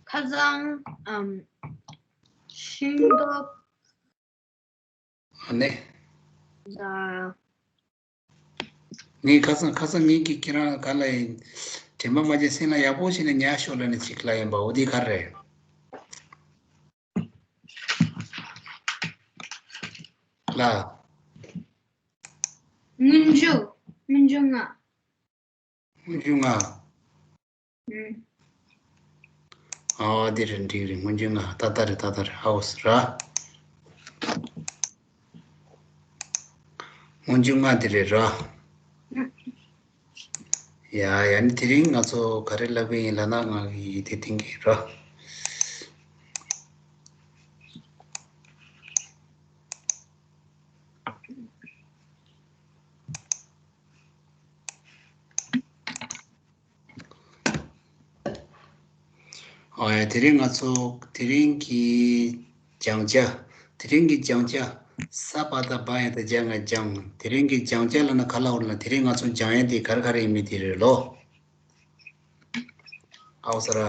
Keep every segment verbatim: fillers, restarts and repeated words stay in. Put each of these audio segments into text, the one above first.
ཁ་སང་ཨམ་ཤིང་ཏོག་ཨ་ནི། ཡ། ངས་ཁ་སང་ཁ་སང་ངས་ཀྱིས་ཁྱེད་རང་ག་ལ་ཡིན། དྲན་པ་མ་བརྗེད་སེམས་ལ་ཡག་པོ་བྱས་ནས་ཉར་ཤོག་ལབ་ནས་ཅིག་ལབ་ཡིན་པ། འོ་དེ་ག་རེད། ལ། སྔོན་འཇུག་སྔོན་འཇུག་ལྔ། སྔོན་འཇུག་ལྔ། ཨུམ། ཨ་འདི་རེད། འགྲིག་རེད། སྔོན་འཇུག་ལྔ་ཏག་ཏག་རེད། ཏག་ཏག་རེད། ཧའོ་སི་ར། སྔོན་འཇུག་ལྔ་འདི་རེད་ར། ཨུམ། ཡ་ཡ་ནི་དེ་རིང་ང་ཚོ་ག་རེ་ལབ་ཀྱི་ཡིན་ལབ་ན། ང་གི་དེ་སྟེང་གི་ར། ཨོ་ཡ། དེ་རིང་ང་ཚོ་དེ་རིང་གི་སྦྱང་བྱ། དེ་རིང་གི་སྦྱང་བྱ། ས་པ་ད་བ་ཡ་ད་སྦྱང་ང་སྦྱང་། དེ་རིང་གི་སྦྱང་བྱ་ལབ་ན་ག་ལབ་དགོས་ལབ་ན། དེ་རིང་ང་ཚོ་སྦྱང་ཡ་དེ་ག་རེ་ག་རེ་ཡིན་མིན་དེ་རེད་ལོ། ཨའོ་ས་ར།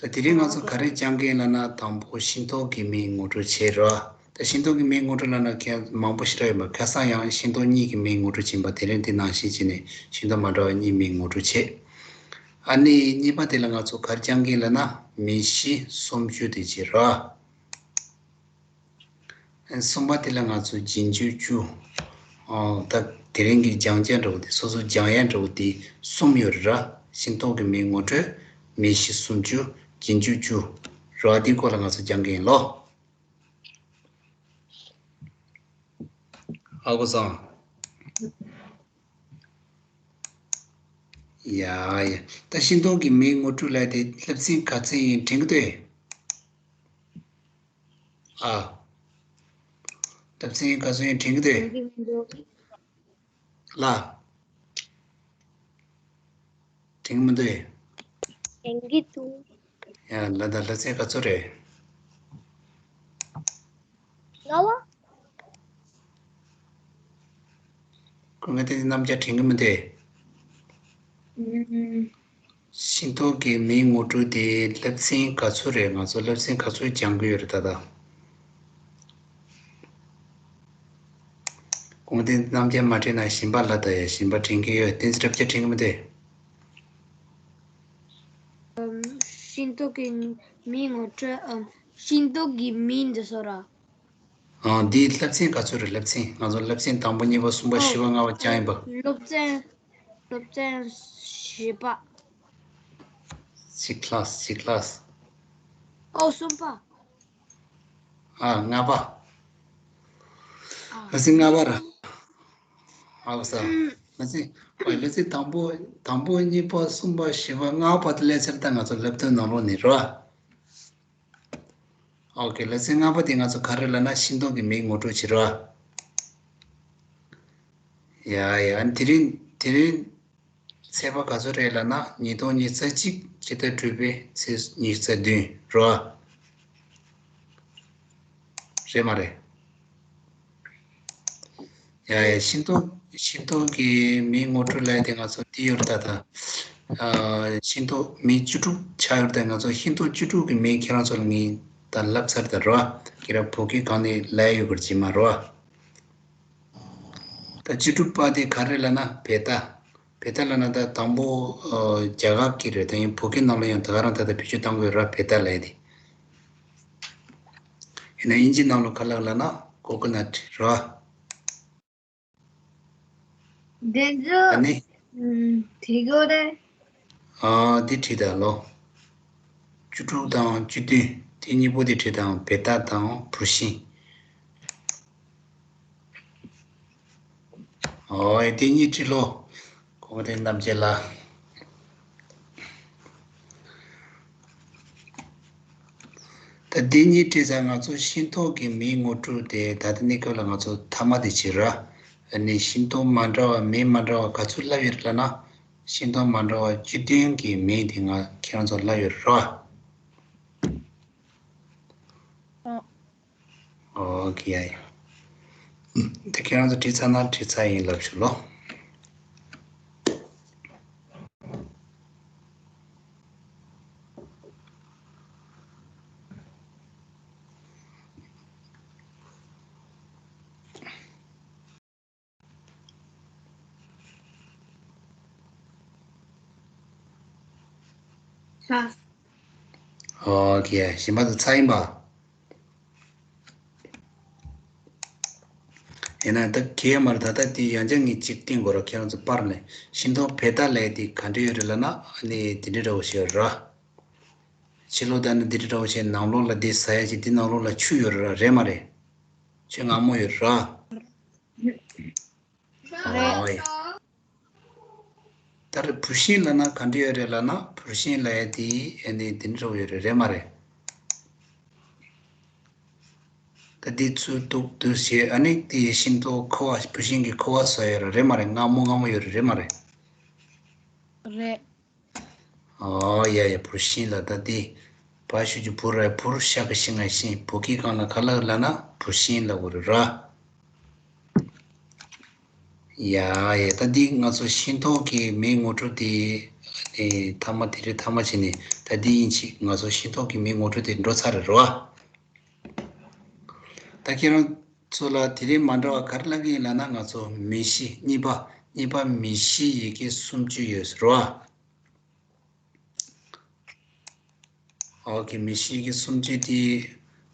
ད་དེ་རིང་ང་ཚོ་ག་རེ་སྦྱང་གི་ཡིན་ལབ་ན། དང་པོ་ཤིང་ཏོག་གི་མིང་ངོ་སྤྲོད་བྱེད་ར། ད་ཤིང་ཏོག་གི་མིང་ངོ་སྤྲོད་ལབ་ན་ཁྱེད་མང་པོ་ཞིག་རག་ཡོད་པ། ཁ་སང་ཡང་ཤིང་ཏོག་གཉིས་ཀྱི་མིང་ངོ་སྤྲོད་བྱིན་པ། དེ་རིང་དེ་ནང་བཞིན་བྱས་ནས་ཤིང་ཏོག་མ་འདྲ་བ་གཉིས་མིང་ངོ་སྤྲོད་བྱེད། ཨ་ནི་གཉིས་པ་དེ་ལ་ང་ཚོ་ག་རེ་སྦྱང་གི་ཡིན་ལབ་ན། མིང་གཞི་སུམ་ཅུ་དེ་བྱེད་ར། གསུམ་པ་དེ་ལ་ང་ཚོ་རྗེས་འཇུག་བཅུ། ཨོ་ད་དེ་རིང་གི་སྦྱང་བྱ་འདྲ་བོ་དེ། སོ་སོ་སྦྱང་ཡ་འདྲ་བོ་དེ་གསུམ་ཡོད་རེད་ར། ཤིང་ཏོག་གི་མིང་ངོ་སྤྲོད། མིང་གཞི་སུམ་ཅུ། རྗེས་འཇུག་བཅུ་ར། དེའི་སྐོར་ལ་ང་ཚོ་སྦྱང་གི་ཡིན་ལོ། ཨ་ཁུ་སང་། ཡ་ཡ། ད་ཤིང་ཏོག་གི་མིང་ངོ་སྤྲོད་ལབ་དེ་སློབ་ཚན་ག་ཚོད་ཡིན་དྲན་གི་འདུག་ཨ། སློབ་ཚན་ག་ཚོད་ཡིན་དྲན་གི་འདུག་དྲན་གི་མི་འདུག་ལ། དྲན་གི་མི་འདུག་དྲན་གི་འདུག་ཡ་ལ། ད་སློབ་ཚན་ག་ཚོད་རེད། ལྔ་པ། ཁོ་ང་དེ་རྣམ་རྒྱལ་དྲན་གི་མི་འདུག་ཨུམ། ཤིང་ཏོག་གི་མིང་ངོ་སྤྲོད་དེ་སློབ་ཚན་ག་ཚོད་རེད། ང་ཚོ་སློབ་ཚན་ག་ཚོད་སྦྱང་གི་ཡོད་རེད་ད་ལྟ། ཁོང་དེ་རྣམ་རྒྱལ་མ་དྲན་ན་གཞན་པ་ལ། ད་ཡ་གཞན་པ་དྲན་གི་ཡོད། བསྟན་འཛིན་རབ་རྒྱས་དྲན་གི་མི་འདུག་ཤིང་ཏོག་གི་མིང་ངོ་སྤྲོད། ཨམ། ཤིང་ཏོག་གི་མིང་འདི་ཚོ་ར། ཨ། འདིའི་སློབ་ཚན་ག་ཚོད་རེད། སློབ་ཚན། ང་ཚོ་སློབ་ཚན་དང་པོ་གཉིས་པ་གསུམ་པ་ཨོ། བཞི་པ་ལྔ་པ་སྦྱངས་ཡིན་པ། སློབ་ཚན། སློབ་ཚན་བཞི་པ། བཞི་ཀླ་སི། བཞི་ཀླ་སི། ཨོ་གསུམ་པ། ཨ། ལྔ་པ། ཨ། སློབ་ཚན་ལྔ་པ་ར། ཨའོ་ས། ཨུམ། སློབ་ཚན། ཨོ། སློབ་ཚན་དང་པོ། དང་པོ་གཉིས་པ་གསུམ་པ་བཞི་པ་ལྔ་པ་དེ་སླེབས་ཚར། ད་ང་ཚོ་སློབ་ཐུན་ནང་ལོགས་ནས་ར། ཨོ་ཁེ། སློབ་ཚན་ལྔ་པ་དེ་ང་ཚོ་ག་རེ་ལབ་ན། ཤིང་ཏོག་གི་མིང་ངོ་སྤྲོད་བྱེད་ར། ཡ་ཡ། དེ་རིང་། དེ་རིང་ཚེས་པ་ག་ཚོད་རེད་ལབ་ན། ཉིས་སྟོང་ཉི་ཤུ་རྩ་གཅིག་ཕྱི་ཟླ་དྲུག་པའི་ཚེས་ཉི་ཤུ་རྩ་བདུན་ར། རེད་མ་རེད། ཡ་ཡ། ཤིང་ཏོག་ཤིང་ཏོག་གི་མིང་ངོ་སྤྲོད་ལབ་ཡ་དེ་ང་ཚོ་འདི་ཡོད་རེད་ད་ལྟ། ཨ། ཤིང་ཏོག་མིང་བཅུ་དྲུག་ཆགས་ཡོད་རེད་ད། ང་ཚོ་ཤིང་ཏོག་བཅུ་དྲུག་གི་མིང་ཁྱེད་རང་ཚོ་ལ་ངས་ད་ལབ་ཚར་ད་ར། ཁྱེད་རང་བོད་སྐད་སྒང་ནས་ལབ་ཡོད་པར་བྱེད་མ་ར། ད་བཅུ་དྲུག་པ་དེ་ག་རེ་ལབ་ན། བེ་ཏ། བེ་ཏ་ལབ་ན་ད་དང་པོ། ཨ། རྒྱ་གར་གྱི་རེད། ད་ཡིན་བོད་སྐད་ནང་ལ་ཡང་ད་ག་རང་ད་ལྟ་བེད་སྤྱོད་གཏོང་གི་ཡོད་ར། བེ་ཏ་ལབ་ཡ་དེ། ཡིན་ན་དབྱིན་ཇི་ནང་ལ་ག་ལབ་ལབ་ན་ཀོ་ཀོ་ནཊ་ར། འདི་ཚོ། ཨ་ནི། ཨུམ། དེ་གོ་རེད། ཨ། འདི་བྲིས་དང་ལོ། བཅུ་དྲུག་དང་བཅུ་བདུན། དེ་གཉིས་པོ་དེ་བྲིས་དང་། བེ་ཏ་དང་བུ་ཤིང་། ཨོ་ཡ། དེ་གཉིས་བྲིས་ལོ། གོང་དེ་རྣམ་རྒྱལ་ལ། ད་འདི་གཉིས་བྲིས་ཙང་ང་ཚོ་ཤིང་ཏོག་གི་མིང་ངོ་སྤྲོད་དེ་ད་ལྟ་གནས་སྐབས་ལ་ང་ཚོ་མཐའ་མ་དེ་བྱེད་ར། ཨ་ནི་ཤིང་ཏོག་མ་འདྲ་བ་མིང་མ་འདྲ་བ་ག་ཚོད་ལབ་ཡོད་རེད་ལབ་ན། ཤིང་ཏོག་མ་འདྲ་བ་བཅུ་བདུན་གྱི་མིང་དེ་ང་ཁྱེད་རང་ཚོ་ལབ་ཡོད་རེད་ར། ཨོ་ཁེ། ཡ་ཡ། དེ་ཁྱེད་རང་ཚོ་བྲིས་ཚར་ན་བྲིས་ཚར་ཡིན་ལབ་ཞུ་ལོ། ཨོ་ཁེ། གཞན་པ་ཚོ་ཚར་ཡིན་པ། ཡིན་ན་ད་གལ་མ་རེད། ད་ལྟ་དེ་ཡང་བསྐྱར་ངས་གཅིག་བསྟན་དགོས་ར། ཁྱེད་རང་ཚོ་པར་ནས་ཤིང་ཏོག་བེ་ཏ་ལབ་ཡ་དེ་ག་འདྲ་ཡོད་རེད་ལབ་ན། ཨ་ནི་དེ་འདྲ་འདྲ་བོ་ཞིག་ཡོད་ར། ཕྱི་ལོགས་ད་ནི་དེ་འདྲ་འདྲ་བོ་ཞིག་ནང་ལོགས་ལ་དེ་ཟ་ཡ་ཅིག་དེ་ནང་ལོགས་ལ་ཆུ་ཡོད་ར། རེད་མ་རེད། ཆུ་མངར་མོ་ཡོད་ར། རེད། ཨོ་ཡ། ད་རེས་བུར་ཤིང་ལབ་ན་ག་འདྲ་ཡོད་རེད་ལབ་ན། བུར་ཤིང་ལབ་ཡ་དེ་ཨ་ནི་དེ་འདྲ་བོ་ཡོད་རེད། རེད་མ་རེད། ད་འདི་ཚུར་གཏུབ་འདུག་བྱས། ཨ་ནི་དེ་ཤིང་ཏོག་ཁུ་བ། བུར་ཤིང་གི་ཁུ་བ་བཟོ་ཡོད་རེད། རེད་མ་རེད། མངར་མོ་མངར་མོ་ཡོད་རེད། རེད་མ་རེད། རེད། ཨོ་ཡ་ཡ། བུར་ཤིང་ལ་ད་འདི་བ་ཞུ་རྒྱུ་བུར་ར། བུར་ཤ་གི་ཤིང་ང་ཤིང་། བུ་གི་གང་ལ་ག་ལ་ལབ་ན་བུར་ཤིང་ལབ་དགོས་རེད་ར། ཡ་ཡ། ད་འདི་ང་ཚོ་ཤིང་ཏོག་གི་མིང་ངོ་སྤྲོད་དེ་ཨ་ནི་མཐའ་མ། དེ་རིང་མཐའ་མ་བྱས་ནས་ད་འདི་ཡིན་ཕྱིན་ང་ཚོ་ཤིང་ཏོག་གི་མིང་ངོ་སྤྲོད་དེ་འགྲོ་ཚར་རེད་རོ། ད་ཁྱེད་རང་ཚོ་ལ་དེ་རིང་མ་འདྲ་བ་ག་རེ་ལབ་ཀྱི་ཡིན་ལབ་ན། ང་ཚོ་མིང་གཞི་གཉིས་པ། གཉིས་པ་མིང་གཞི་ཡི་གེ་སུམ་ཅུ་ཡོད་རོ། ཨོ་ཁེ། མིང་གཞི་ཡི་གེ་སུམ་ཅུ་དེ།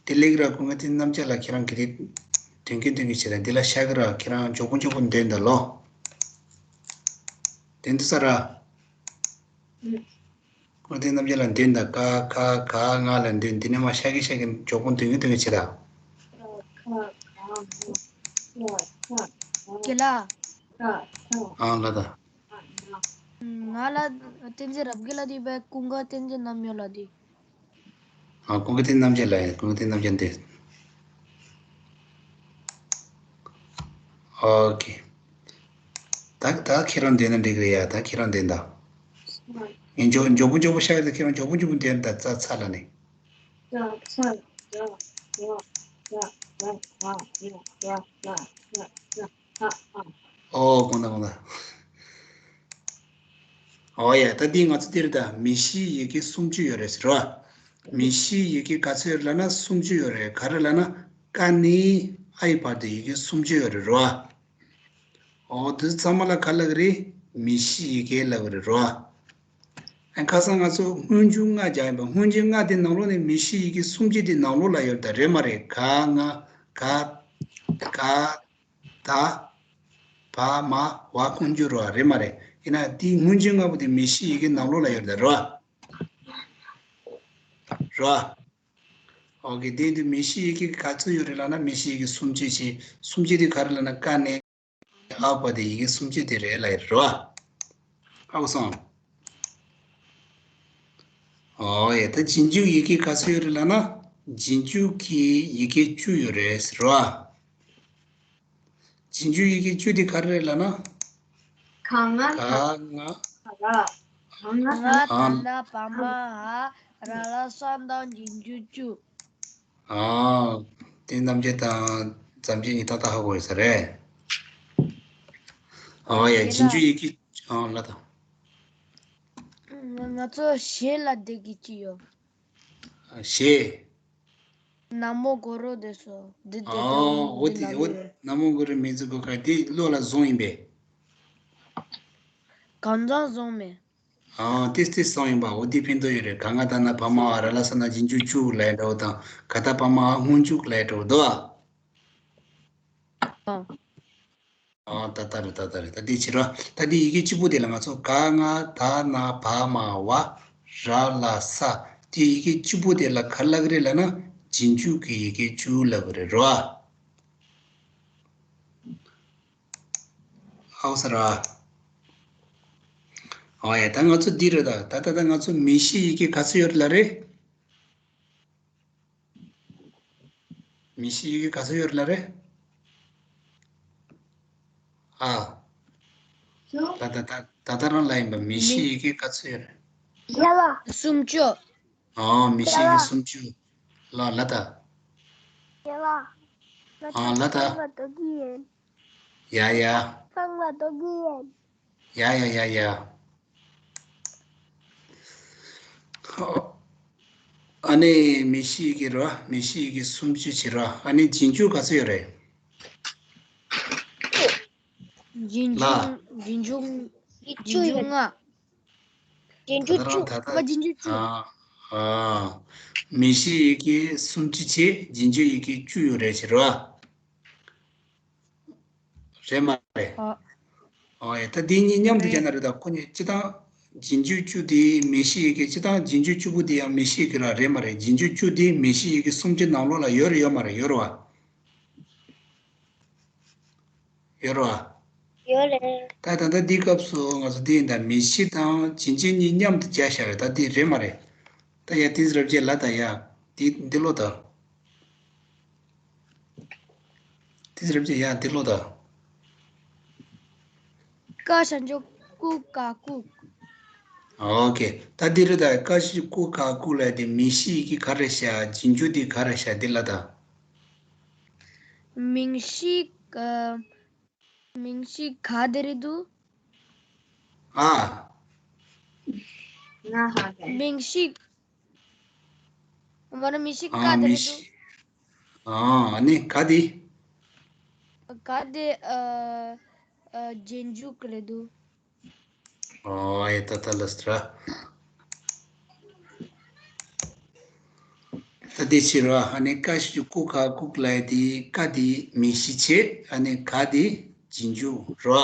དེ་ལེགས་ར། ཀུན་དགའ་བསྟན་རྣམ་རྒྱལ་ལགས། ཁྱེད་རང་གིས་དེ་འདོན་གྱིན་འདོན་གྱིན་བྱས་ན་འདི་ལ་ཤར་གི་ར། ཁྱེད་རང་མགྱོགས་པོ་མགྱོགས་པོ་འདོན་ད་ལོ། འདོན་འདུག་ས་ར། ཨུ། ཀུན་དགའ་བསྟན་རྣམ་རྒྱལ་ལགས་འདོན་ད། ཀ་ཁ་ག་ང་ལ་འདོན། འདི་ནས་མར་ཤར་གི་ཤར་གི་མགྱོགས་པོ་འདོན་གྱིན་འདོན་གྱིན་བྱེད་ད། ཀ་ཁ་ག་ང་ཤ་ཁ་ག། དགེ་ལགས། ཨང་ལ་ད། ང་ལ་བསྟན་འཛིན་རབ་རྒྱས་ལགས་དེ་བས། ཀུན་དགའ་བསྟན་འཛིན་རྣམ་དབྱེ་ལགས་དེ། ཨ། ཀུན་དགའ་བསྟན་རྣམ་རྒྱལ་ལགས། ཀུན་དགའ་བསྟན་རྣམ་རྒྱལ་འདི། ཨོ་ཁེ། ད་ད་ཁྱེད་རང་འདོན་ན་འགྲིག་རེད་ཡ། ད་ཁྱེད་རང་འདོན་ད། ངས་མགྱོགས་མགྱོགས་པོ་མགྱོགས་པོ་ཤར་གི་རེད། ཁྱེད་རང་མགྱོགས་པོ་མགྱོགས་པོ་འདོན་ད། ཚ་ཚ་ལ་ནི། ཨོ། དགོངས་དག་དགོངས་དག། ཨོ་ཡ། ད་འདི་ང་ཚོ་འདིར་ད་མིང་གཞིའི་ཡི་གེ་སུམ་ཅུ་ཡོད་རེད་ཟེར་བ། མིང་གཞིའི་ཡི་གེ་ག་ཚོད་ཡོད་རེད་ལབ་ན་སུམ་ཅུ་ཡོད་རེད། ག་རེ་ལབ་ན་ཀ་ནས་ཨའི་བར་དུ་ཡི་གེ་སུམ་ཅུ་ཡོད་རེད་རོ། ཨོ་དེ་ཚང་མ་ལ་ག་ལབ་ཀྱི་རེད། མིང་གཞིའི་ཡི་གེ་ལབ་ཀྱི་རེད་རོ། ཨ། ཁ་སང་ང་ཚོ་སྔོན་འཇུག་ལྔ་སྦྱར་ཡིན་པ། སྔོན་འཇུག་ལྔ་དེ་ནང་ལོགས་ནས་མིང་གཞིའི་ཡི་གེ་སུམ་ཅུ་དེ་ནང་ལོགས་ལ་ཡོད་རེད་ད། རེད་མ་རེད། ག་ང་ག་ག་ད་བ་མ་བ་ཁུངས་འཁྱོལ་རོ། རེད་མ་རེད། ཡིན་ན་དེའི་སྔོན་འཇུག་ལྔ་པོ་དེ་མིང་གཞིའི་ཡི་གེ་ནང་ལོགས་ལ་ཡོད་རེད་ད། རོ། རོ། ཨོ་ཁེ། དེ་དུས་མིང་གཞིའི་ཡི་གེ་ག་ཚོད་ཡོད་རེད་ལབ་ན། མིང་གཞིའི་ཡི་གེ་སུམ་ཅུ་བྱས། སུམ་ཅུ་དེ་ག་རེ་ལབ་ན་ཀ་ནས་ཨའི་བར་དུ་ཡི་གེ་སུམ་ཅུ་དེ་རེད་ལབ་ཡོད་རེད་རོ། ཧ་གོ་སོང་། ཨོ་ཡ། ད་རྗེས་འཇུག་ཡི་གེ་ག་ཚོད་ཡོད་རེད་ལབ་ན། རྗེས་འཇུག་གི་ཡི་གེ་བཅུ་ཡོད་རེད་ཟེར་རོ། རྗེས་འཇུག་ཡི་གེ་བཅུ་དེ་ག་རེ་རེད་ལབ་ན། ག་ང་ག་ང་ད་ལ་བ་མ་བ་ལ་ས་དང་རྗེས་འཇུག་བཅུ། ཨ། དེ་རྣམ་འབྱེད་དང་རྩོམ་འབྱེད་གཉིས་ཏག་ཏག་ཧ་གོ་ཡོད་ས་རེད། ཨ་ཡ། རྗེས་འཇུག་ཡི་གེ། ཨ་ལ་ད། ང་ཚོ་གཞས་ལ་དེ་གི་ཅི་ཡོད། གཞས། ན་མོ་གུ་རུ་དེ་སོ། འདི་དེ། ཨ། འོ་དེ་འོ། ན་མོ་གུ་རུ་མིང་ཚིག་གོ་ཁ་དེ་བློ་ལ་བཟུང་ཡིན་པས། གང་ཙམ་བཟུང་མེད། ཨ། ཏིས་ཏིས་སོང་ཡིན་པ། འོ་དེ་ཕན་ཐོགས་ཡོད་རེད། ག་ང་ད་ན་བ་མ་བ་ར་ལ་ས་ན་རྗེས་འཇུག་བཅུ་ལབ་འདྲ་བོ་དང་། ག་ད་བ་མ་བ་སྔོན་འཇུག་ལབ་འདྲ་བོ་འདུག་ཨ། ཨ། ཨ། ད་ལྟ་རེད། ད་ལྟ་རེད། ད་འདི་བྱེད་རོགས། ད་འདི་ཡི་གེ་གཅིག་པོ་དེ་ལ་ང་ཚོ་ག་ང་ད་ན་བ་མ་བ་ར་ལ་ས། དེ་ཡི་གེ་གཅིག་པོ་དེ་ལ་ག་རེ་ལབ་ཀྱི་རེད་ལབ་ན། རྗེས་འཇུག་གི་ཡི་གེ་བཅུ་ལབ་ཀྱི་རེད་རོ། ཧ་གོ་སོང་ར། ཨོ་ཡ། ད་ང་ཚོ་འདི་རེད་ད། ད་ད་ད་ང་ཚོ་མིང་གཞིའི་ཡི་གེ་ག་ཚོད་ཡོད་རེད་ལབ་རེད། མིང་གཞིའི་ཡི་གེ་ག་ཚོད་ཡོད་རེད་ལབ་རེད། ཨ། ད་ད་ད་ད་ད་རང་ལབ་ཡིན་པ། མིང་གཞིའི་ཡི་གེ་ག་ཚོད་ཡོད་རེད། ཡ་ལ། སུམ་ཅུ། ཨ། མིང་གཞིའི་ཡི་གེ་སུམ་ཅུ། ལ་ལ་ད། ཡ་ལ། ཨ་ལ་ད། ཚང་མ་འདོད་ཀྱི་ཡིན། ཡ་ཡ། ཚང་མ་འདོད་ཀྱི་ཡིན། ཡ་ཡ་ཡ་ཡ། ཨ་ནི་མིང་གཞིའི་ཡི་གེ་རོ། མིང་གཞིའི་ཡི་གེ་སུམ་ཅུ་བྱེད་རོ། ཨ་ནི་རྗེས་འཇུག་ག་ཚོད་ཡོད་རེད། རྗེས་ལ། འཇུག་རྗེས་འཇུག་རྗེས་འཇུག་ལྔ། རྗེས་འཇུག་ད་ལྟ་བཅུ། རང་ད་ལྟ་ཨ་རྗེས་འཇུག་བཅུ། ཨ་ཨ། མིང་གཞི་ཡི་གེ་སུམ་ཅུ་བྱས། རྗེས་འཇུག་ཡི་གེ་བཅུ་ཡོད་རེད་ཟེར་བ། རེད་མ་རེད། ཨ། ཨོ་ཡ། ད་འདི་གཉིས་མཉམ་དུ་རྒྱག་ན་རེད། ད་ཁོ་གཉིས་སྤྱི་བཏང་རྗེས་འཇུག་བཅུ་དེ་མིང་གཞི་ཡི་གེ། སྤྱི་བཏང་རྗེས་འཇུག་བཅུ་པོ་དེ་ཡང་མིང་གཞི་ཡི་གེ་ར་རེད་མ་རེད། རྗེས་འཇུག་བཅུ་དེ་མིང་གཞི་ཡི་གེ་སུམ་ཅུ་ནང་ལོགས་ལ་ཡོད་རེད་ཡོད་མ་རེད། ཡོད་རེད་བ། ཡོད་རེད་བ། ཡོད་རེད། ད་ད་ལྟ་འདིའི་སྐབས་སུ་ང་ཚོ་འདི་ཡིན་ད། མིང་གཞི་དང་རྗེས་འཇུག་གཉིས་མཉམ་དུ་བརྒྱབ་བཞག་རེད། ད་འདི་རེད་མ་རེད། ད་ཡ་དེ་རབ་བྱེད་ལ་ད་ཡ་འདི་འདི་ལོ་ད། དེ་རབ་བྱེད་ཡ་འདི་ལོ་ད། ཀ་ཞབས་ཀྱུ་ཀུ་ག་ལྐུགས། ཨོ་ཁེ། ད་འདི་རེད་ད། ཀ་ཞབས་ཀྱུ་ཀུ་ག་ལྐུགས་ལབ་དེ་མིང་གཞི་ཡི་གེ་ག་རེ་བཞག་རྗེས་འཇུག་དེ་ག་རེ་བཞག་འདི་ལ་ད། མིང་གཞི་ཨ། མིང་གཞི་ག་དེ་རེད་འདུག་ཨ། ང་ཧ་ག་མིང་གཞི། ང་རང་མིང་གཞི་ཨ་ཀ་དེ་མིང་རེད་གཞི། འདུག་ཨ་ནི་ག་དེ། ག་དེ་ཨ་ཨ་རྗེས་འཇུག་གི་རེད་འདུག་ཨོ་ཡ། ད་ད་ལ་སི་ཏྲ། ད་དེ་ཕྱིར་རོ། ཨ་ནི་ཀ་ཞབས་ཀྱུ་ཀུ་ག་ལྐུགས་ལབ་དེ་ཀ་དེ་མིང་གཞི་བྱས། ཨ་ནི་ག་དེ་རྗེས་འཇུག་རོ།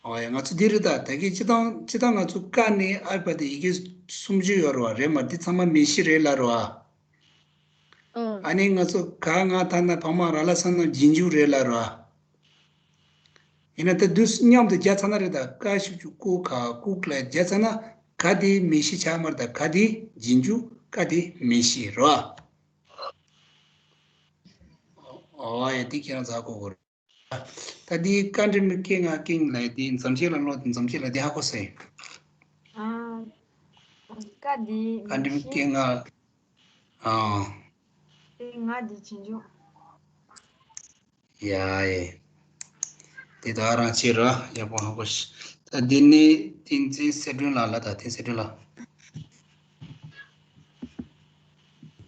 ཨོ་ཡ། ང་ཚོ་འདི་རེད་ད། ད་གིན་སྤྱི་བཏང་སྤྱི་བཏང་ང་ཚོ་ཀ་ནས་ཨལ་ཕ་དེ་ཡི་གེ་སུམ་ཅུ་ཡོད་རེད་བ། རེད་མ། འདི་ཚང་མ་མིང་གཞི་རེད་ལབ་རེད་བ། ཨོ། ཨ་ནི་ང་ཚོ་ག་ང་ད་ན་བ་མ་ར་ལ་ས་ན་རྗེས་འཇུག་རེད་ལབ་རེད་བ། ཡིན་ན་ད་དུས་མཉམ་དུ་བརྒྱབ་ཚར་ན་རེད་ད། ཀ་ཞབས་ཀྱུ་ཀུ་ག་ལྐུགས་ལ་བརྒྱབ་ཚར་ན་ག་དེ་མིང་གཞི་ཆགས་མ་རེད་ད། ག་དེ་རྗེས་འཇུག་ཀ་དེ་མིང་གཞི་རོ། ཨོ་ཡ། འདི་ཁྱེད་རང་ཚ་གོ་གོ་རེད། ད་འདི་བཀའ་འདྲི་མི་སྐད་ངག་ཀིང་ལ་འདི་འཛམ་གཞི་ལ་ལོ་འཛམ་གཞི་ལ་འདི་ཧ་གོ་སོང་། ཨ། ཀ་འདི་བཀའ་འདྲི་མི་སྐད་ངག་ཨ། དེ་ང་འདི་བྱེད་འཇུག་ཡ་ཡེ། དེ་ད་རང་བྱེད་ར་ཡག་པོ་ཧ་གོ་ཤི། ད་འདི་ནི་བསྟན་འཛིན་གསལ་སྒྲོན་ལགས་ལ། ད་བསྟན་གསལ་སྒྲོན་ལགས།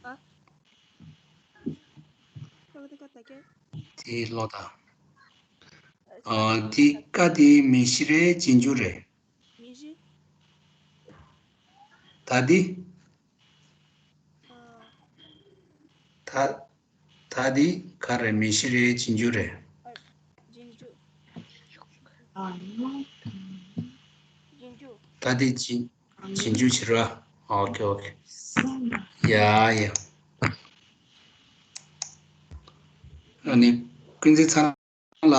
ཨ། དེ་ལོ་ད། ཨ། དེ་ཀ་དེ་མིང་གཞི་རེད་རྗེས་འཇུག་རེད། མིང་གཞི། ད་འདི། ཨ། ད། ད་འདི་ག་རེད། མིང་གཞི་རེད་རྗེས་འཇུག་རེད། ཨ། རྗེས་འཇུག་ཨ། རྗེས་འཇུག་ད་འདི་རྗེས་རྗེས་འཇུག་བྱེད་རོགས། ཨོ་ཁེ་ཨོ་ཁེ། ཡ་ཡ། ཨ་ནི་ཀུན་གཟིགས་ཚང་ལ།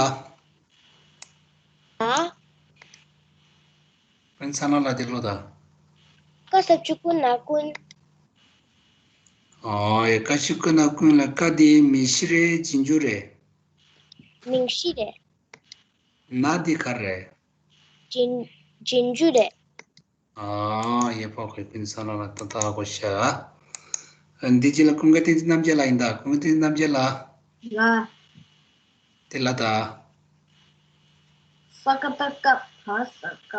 ཨ། ཀུན་ཚང་ལ་དེ་ལོ་ད། ཀ་ཞབས་ཀྱུ་ཀུ་ན་ཀུན། ཨོ་ཡ། ཀ་ཞབས་ཀུ་ན་ཀུན་ལ་ཀ་དེ་མིང་གཞི་རེད་རྗེས་འཇུག་རེད། མིང་གཞི་རེད། ན་འདི་ག་རེད། རྗེས་རྗེས་འཇུག་རེད། ཨ། ཡེ་ཕོ་ཁོས་ཀུན་ཚང་ལ་ད་ད་གོ་ཤ། འདི་ཅི་ལ་ཀུན་དགའ་བསྟན་འཛིན་རྣམ་རྒྱལ་ལགས་ཡིན་ད། ཀུན་དགའ་བསྟན་འཛིན་རྣམ་རྒྱལ་ལགས། ལ། དེ་ལ་ད། ས་ཀ་བཏགས་སྐ་བ་ས་ཀ་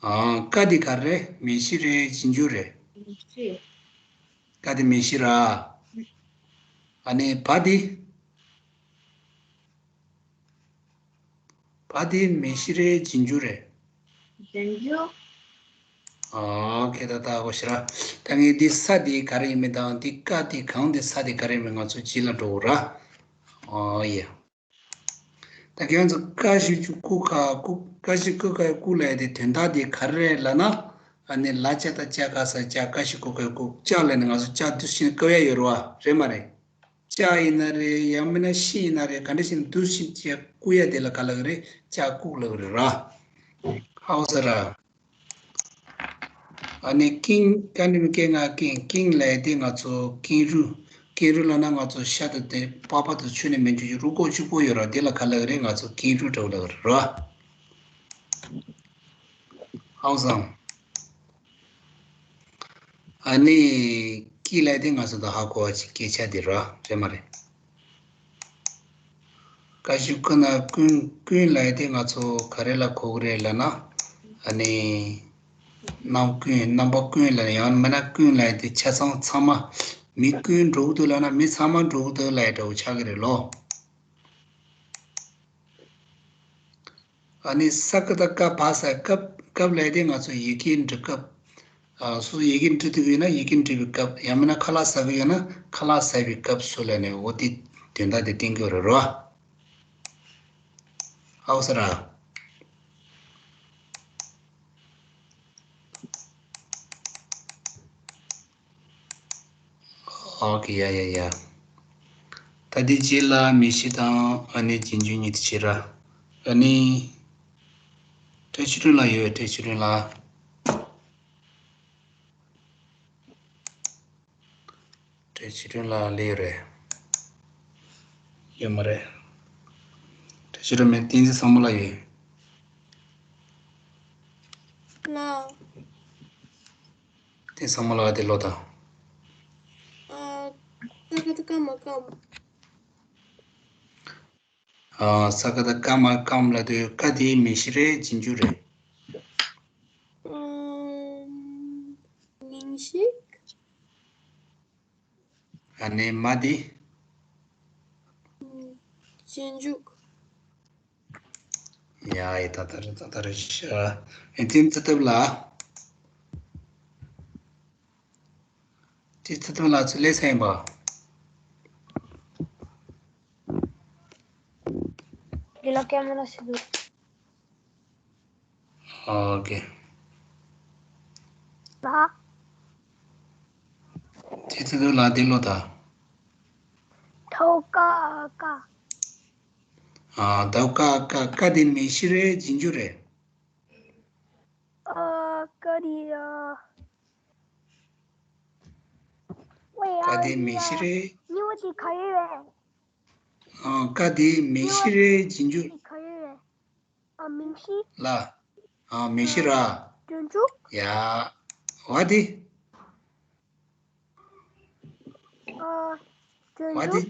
ཨ། ཀ་འདི་ག་རེད། མིང་གཞི་རེད་རྗེས་འཇུག་རེད། མིང་གཞི། ཀ་འདི་མིང་གཞི་ར། ཨ་ནི་བ་འདི། བ་འདི་མིང་གཞི་རེད་རྗེས་འཇུག་རེད། རྗེས་འཇུག་ཨོ་ཁེ། ད་ད་གོ་ཤི་ར། ད་ངས་འདི་ས་འདི་ག་རེ་ཡིན་མིན་དང་འདི་ཀ་འདི་གང་འདི་ས་འདི་ག་རེ་ཡིན་མིན་ང་ཚོ་རྗེས་ལ་འགྲོ་དགོས་ར། ཨོ་ཡ། ད་ཁྱེད་ཚོ་ཀ་ཞབས་ཀྱུ་ཀུ་ག་ལྐུགས། ཀ་ཞབས་ཀྱུ་ཀུ་ག་ལྐུགས་ལབ་ཡ་དེ་དོན་དག་དེ་ག་རེ་རེད་ལབ་ན། ཨ་ནི་ལ་ལྕགས་ད་ལྕགས་ཀ་ས་ལྕགས། ཀ་ཞབས་ཀྱུ་ཀུ་ག་ལྐུགས། ལྕགས་ལབ་ནས་ང་ཚོ་ལྕགས་འདི་བཞིན་བཀབ་ཡ་ཡོད་རེད་བ། རེད་མ་རེད། ལྕགས་ཡིན་ན་རེད། ཡང་མིན་ན་ཤིང་ཡིན་ན་རེད། ག་འདྲ་ཞིག་འདུག་ཤིང་ལྕགས་བཀུག་ཡ་དེ་ལ་ག་ལབ་ཀྱི་རེད། ལྕགས་བཀུག་ལབ་ཀྱི་རེད་ར། ཧའོ་ས་ར། ཨ་ནི་ཀིང་། ཀ་ནི་མི་ཀེ་ང་ཀིང་། ཀིང་ལབ་ཡ་དེ་ང་ཚོ་ཀེང་རུས། ཀེང་རུས་ལབ་ན་ང་ཚོ་ཤ་དང་དེ་པགས་པ་དང་ཆུ་ནས་མི་འཇུ་ཞིང་རུས་ཁོག་གཅིག་པོ་ཡོད་ར། དེ་ལ་ག་ལབ་ཀྱི་རེད། ང་ཚོ་ཀེང་རུས་འདྲ་བོ་ལབ་ཀྱི་རེད་ར། ཧའོ་སང་། ཨ་ནི་ཀི་ལབ་དེ་ང་ཚོ་ད་ཧ་གོ་བ་ཅིག་སྐད་ཆ་འདི་ར། རེད་མ་རེད། ཀ་ཞབས་ཀུ་ན་ཀུན། ཀུན་ལབ་དེ་ང་ཚོ་ག་རེ་ལ་གོ་གི་རེད་ལབ་ན། ཨ་ནི་རྣམ་ཀུན། རྣམ་པ་ཀུན་ལ། ཡང་མིན་ན་ཀུན་ལབ་དེ་ཆ་ཚང་ཚང་མ། མི་ཀུན་འགྲོ་གི་འདུག་ལབ་ན་མི་ཚང་མ་འགྲོ་གི་འདུག་ལབ་ཡ་འདྲ་བོ་ཆགས་ཀྱི་རེད་ལོ། ཨ་ནི་ས་ཀ་བཏགས་སྐ་བ་ས་སྐབས། སྐབས་ལབ་དེ་ང་ཚོ་ཡི་གེ་འབྲི་སྐབས། ཨ། སོ་སོ་ཡི་གེ་འབྲི་ཐུབ་ཡོད་ན་ཡི་གེ་འབྲི་བའི་སྐབས། ཡང་མིན་ན་ཁ་ལག་ཟ་གི་ཡོད་ན་ཁ་ལག་ཟ་བའི་སྐབས་སུ་ལབ་ནས། འོ་དེ་དོན་དག་དེ་བསྟན་གྱི་ཡོད་རེད་རོ། ཨའོ་ས་ར། ཨོ་ཀེ། ཡ་ཡ་ཡ། ད་དེ་རྗེས་ལ་མིང་གཞི་དང་ཨ་ནི་རྗེས་འཇུག་གཉིས་དེ་བྱེད་ར། ཨ་ནི། བཀྲ་ཤིས་སྒྲོན་ལགས་ཡོད། བཀྲ་ཤིས་སྒྲོན་ལགས། བཀྲ་ཤིས་སྒྲོན་ལགས་སླེབས་ཡོད་རེད། ཡོད་མ་རེད། བཀྲ་ཤིས་སྒྲོན་མེད། བསྟན་འཛིན་བཟང་མོ་ལགས་ཡོད། ལགས། བསྟན་བཟང་མོ་ལགས་དེ་ཀློག་དང་། ཨ། ས་ཀ་བཏགས་སྐ་མ་སྐམ། ཨ། ས་ཀ་བཏགས་སྐ་མ་སྐམ་ལབ་དུས་སྐ་དེ་མིང་གཞི་རེད། རྗེས་འཇུག་རེད། ཨམ། མིང་གཞི། ཨ་ནི་མ་དེ། རྗེས་འཇུག། ཡ་ཡ། ད་ལྟ་རེད། ད་ལྟ་རེད་ཤག། ཨེ། དེ་ཚེ་ཐབས་ལ། དེ་ཚེ་ཐབས་ལ་ཚུར་སླེབས་ཚར་ཡིན་པ། དེ་ལ་ཀེ་མེ་ར་ཞིག་འདུག། ཨོ་ཀེ། ལ། དེ་ཚེ་ཐབས་ལ་དེ་ཀློག་དང་། ཐའོ་ཀ་ཀ། ཨ། ཐའོ་ཀ་ཀ། ཀ་དེ་མིང་གཞི་རེད། རྗེས་འཇུག་རེད། ཨ། ཀ་དེ། ཨ། ཀ་དེ་མིང་གཞི་རེད། གཉིས་པ་དེ་ག་རེ་རེད། ཨ། ཀ་དེ་མིང་གཞི་རེད། རྗེས་འཇུག། ག་རེ་རེད། ཨ། མིང་གཞི། ལ། ཨ། མིང་གཞི་ར། རྗེས་འཇུག། ཡ། འོ་དེ། ཨ། རྗེས་འཇུག། འོ་དེ།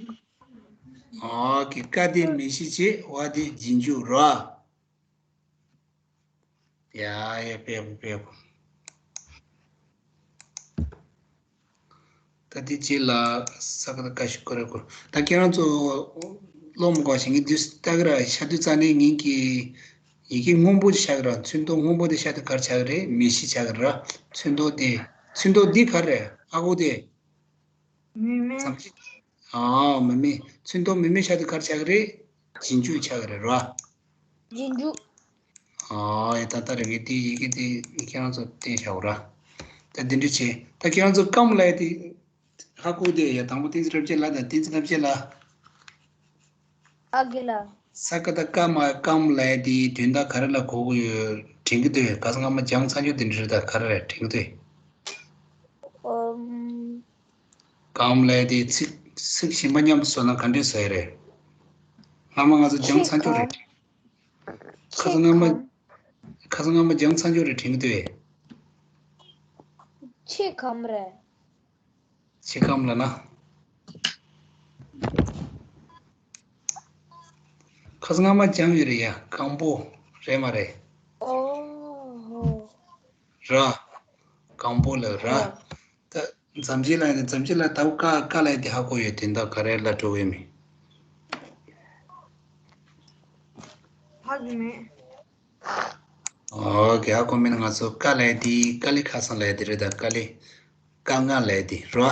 ཨོ་ཀེ། ཀ་དེ་མིང་གཞི་བྱས། འོ་དེ་རྗེས་འཇུག་ར། ཡ་ཡ། དཔེ་པོ་དཔེ་པོ། ད་དེ་རྗེས་ལ་ས་ཀ་བཏགས་སྐ་ཞབས་ཀྱུ་སྐུ་རེད་སྐུ། ད་ཁྱེད་རང་ཚོ་ཀློག་མི་དགོས་ཤིང་གི་དུས་ལྟ་གི་ར། ཤར་དུས་རྩ་ནས་ངེད་ཀྱི་ཡི་གེ་སྔོན་པོ་དེ་ཤར་གི་ར། ཚོན་མདོག་སྔོན་པོ་དེ་ཤར་དུས་ག་རེ་ཆགས་ཀྱི་རེད། མིང་གཞི་ཆགས་ཀྱི་ར། ཚོན་མདོག་དེ། ཚོན་མདོག་འདི་ག་རེ་རེད། ཨ་ཁུ་དེ། མིང་མེད། མཚམས་ཀྱི། ཨ། མིང་མེད། ཚོན་མདོག་མིང་མེད་ཤར་དུས་ག་རེ་ཆགས་ཀྱི་རེད། རྗེས་འཇུག་ཆགས་ཀྱི་རེད་ར། རྗེས་འཇུག། ཨ། ཡ། ད་ལྟ་རེད། ངས་དེ་ཡི་གེ་དེ་ཁྱེད་རང་ཚོ་བསྟན་བཞག་ར། ད་འདི་འདྲ་བྱས། ད་ཁྱེད་རང་ཚོ་སྐམ་ལབ་དེ་ཧ་གོ་དེ། ཡ། དང་པོ་བསྟན་འཛིན་རབ་རྒྱས་ལགས་དང་། བསྟན་འཛིན་རབ་རྒྱས་ལགས། ཨ་ཀེ་ལགས། ས་ཀ་བཏགས་སྐ་མ་སྐམ་ལབ་དེ་དོན་དག་ག་རེ་ལ་གོ་གི་ཡོད་དྲན་གྱི་འདུག། ག་ས་སྔ་མ་སྦྱངས་ཚར་རྒྱུ་དེ་འདྲ་རེད། ད་ག་རེ་རེད་དྲན་གྱི་འདུག། ཨམ། སྐམ་ལབ་དེ་ཚིག་ཚིག་གཞན་པ་མཉམ་དུ་བཟོས་ན་ག་འདྲས་བཟོ་ཡི་རེད། སྔ་མ་ང་ཚོ་སྦྱངས་ཚར་རྒྱུ་རེད། ཁ་སང་སྔ་མ། ཁ་སང་སྔ་མ་སྦྱངས་ཚར་རྒྱུ་རེད་དྲན་གྱི་འདུག། ཆེས་སྐམ་རེད། ཆེས་སྐམ་ལབ་ན། ཁ་སང་སྔ་མ་སྦྱངས་ཡོད་རེད་ཡ། སྐམ་པོ་རེད་མ་རེད། ཨོ། ར། སྐམ་པོ་ལབ་ར། ཨོ། ད་མཚམས་བཅད་ལ་ཡིན་ན། མཚམས་བཅད་ལ་ད་ཀ་ཀ་ལབ་དེ་ཧ་གོ་ཡོད། དོན་དག་ག་རེ་ལ་འགྲོ་གི་ཡོད་མེད། ཧ་གོ་མེད། ཨོ་ཀེ། ཧ་གོ་མེད་ན་ང་ཚོ་ཀ་ལབ་དེ་ཀ་ལི་ཁ་སང་ལབ་དེ་རེད། ད་ཀ་ལི། ཀ་ང་ལབ་དེ་རོ།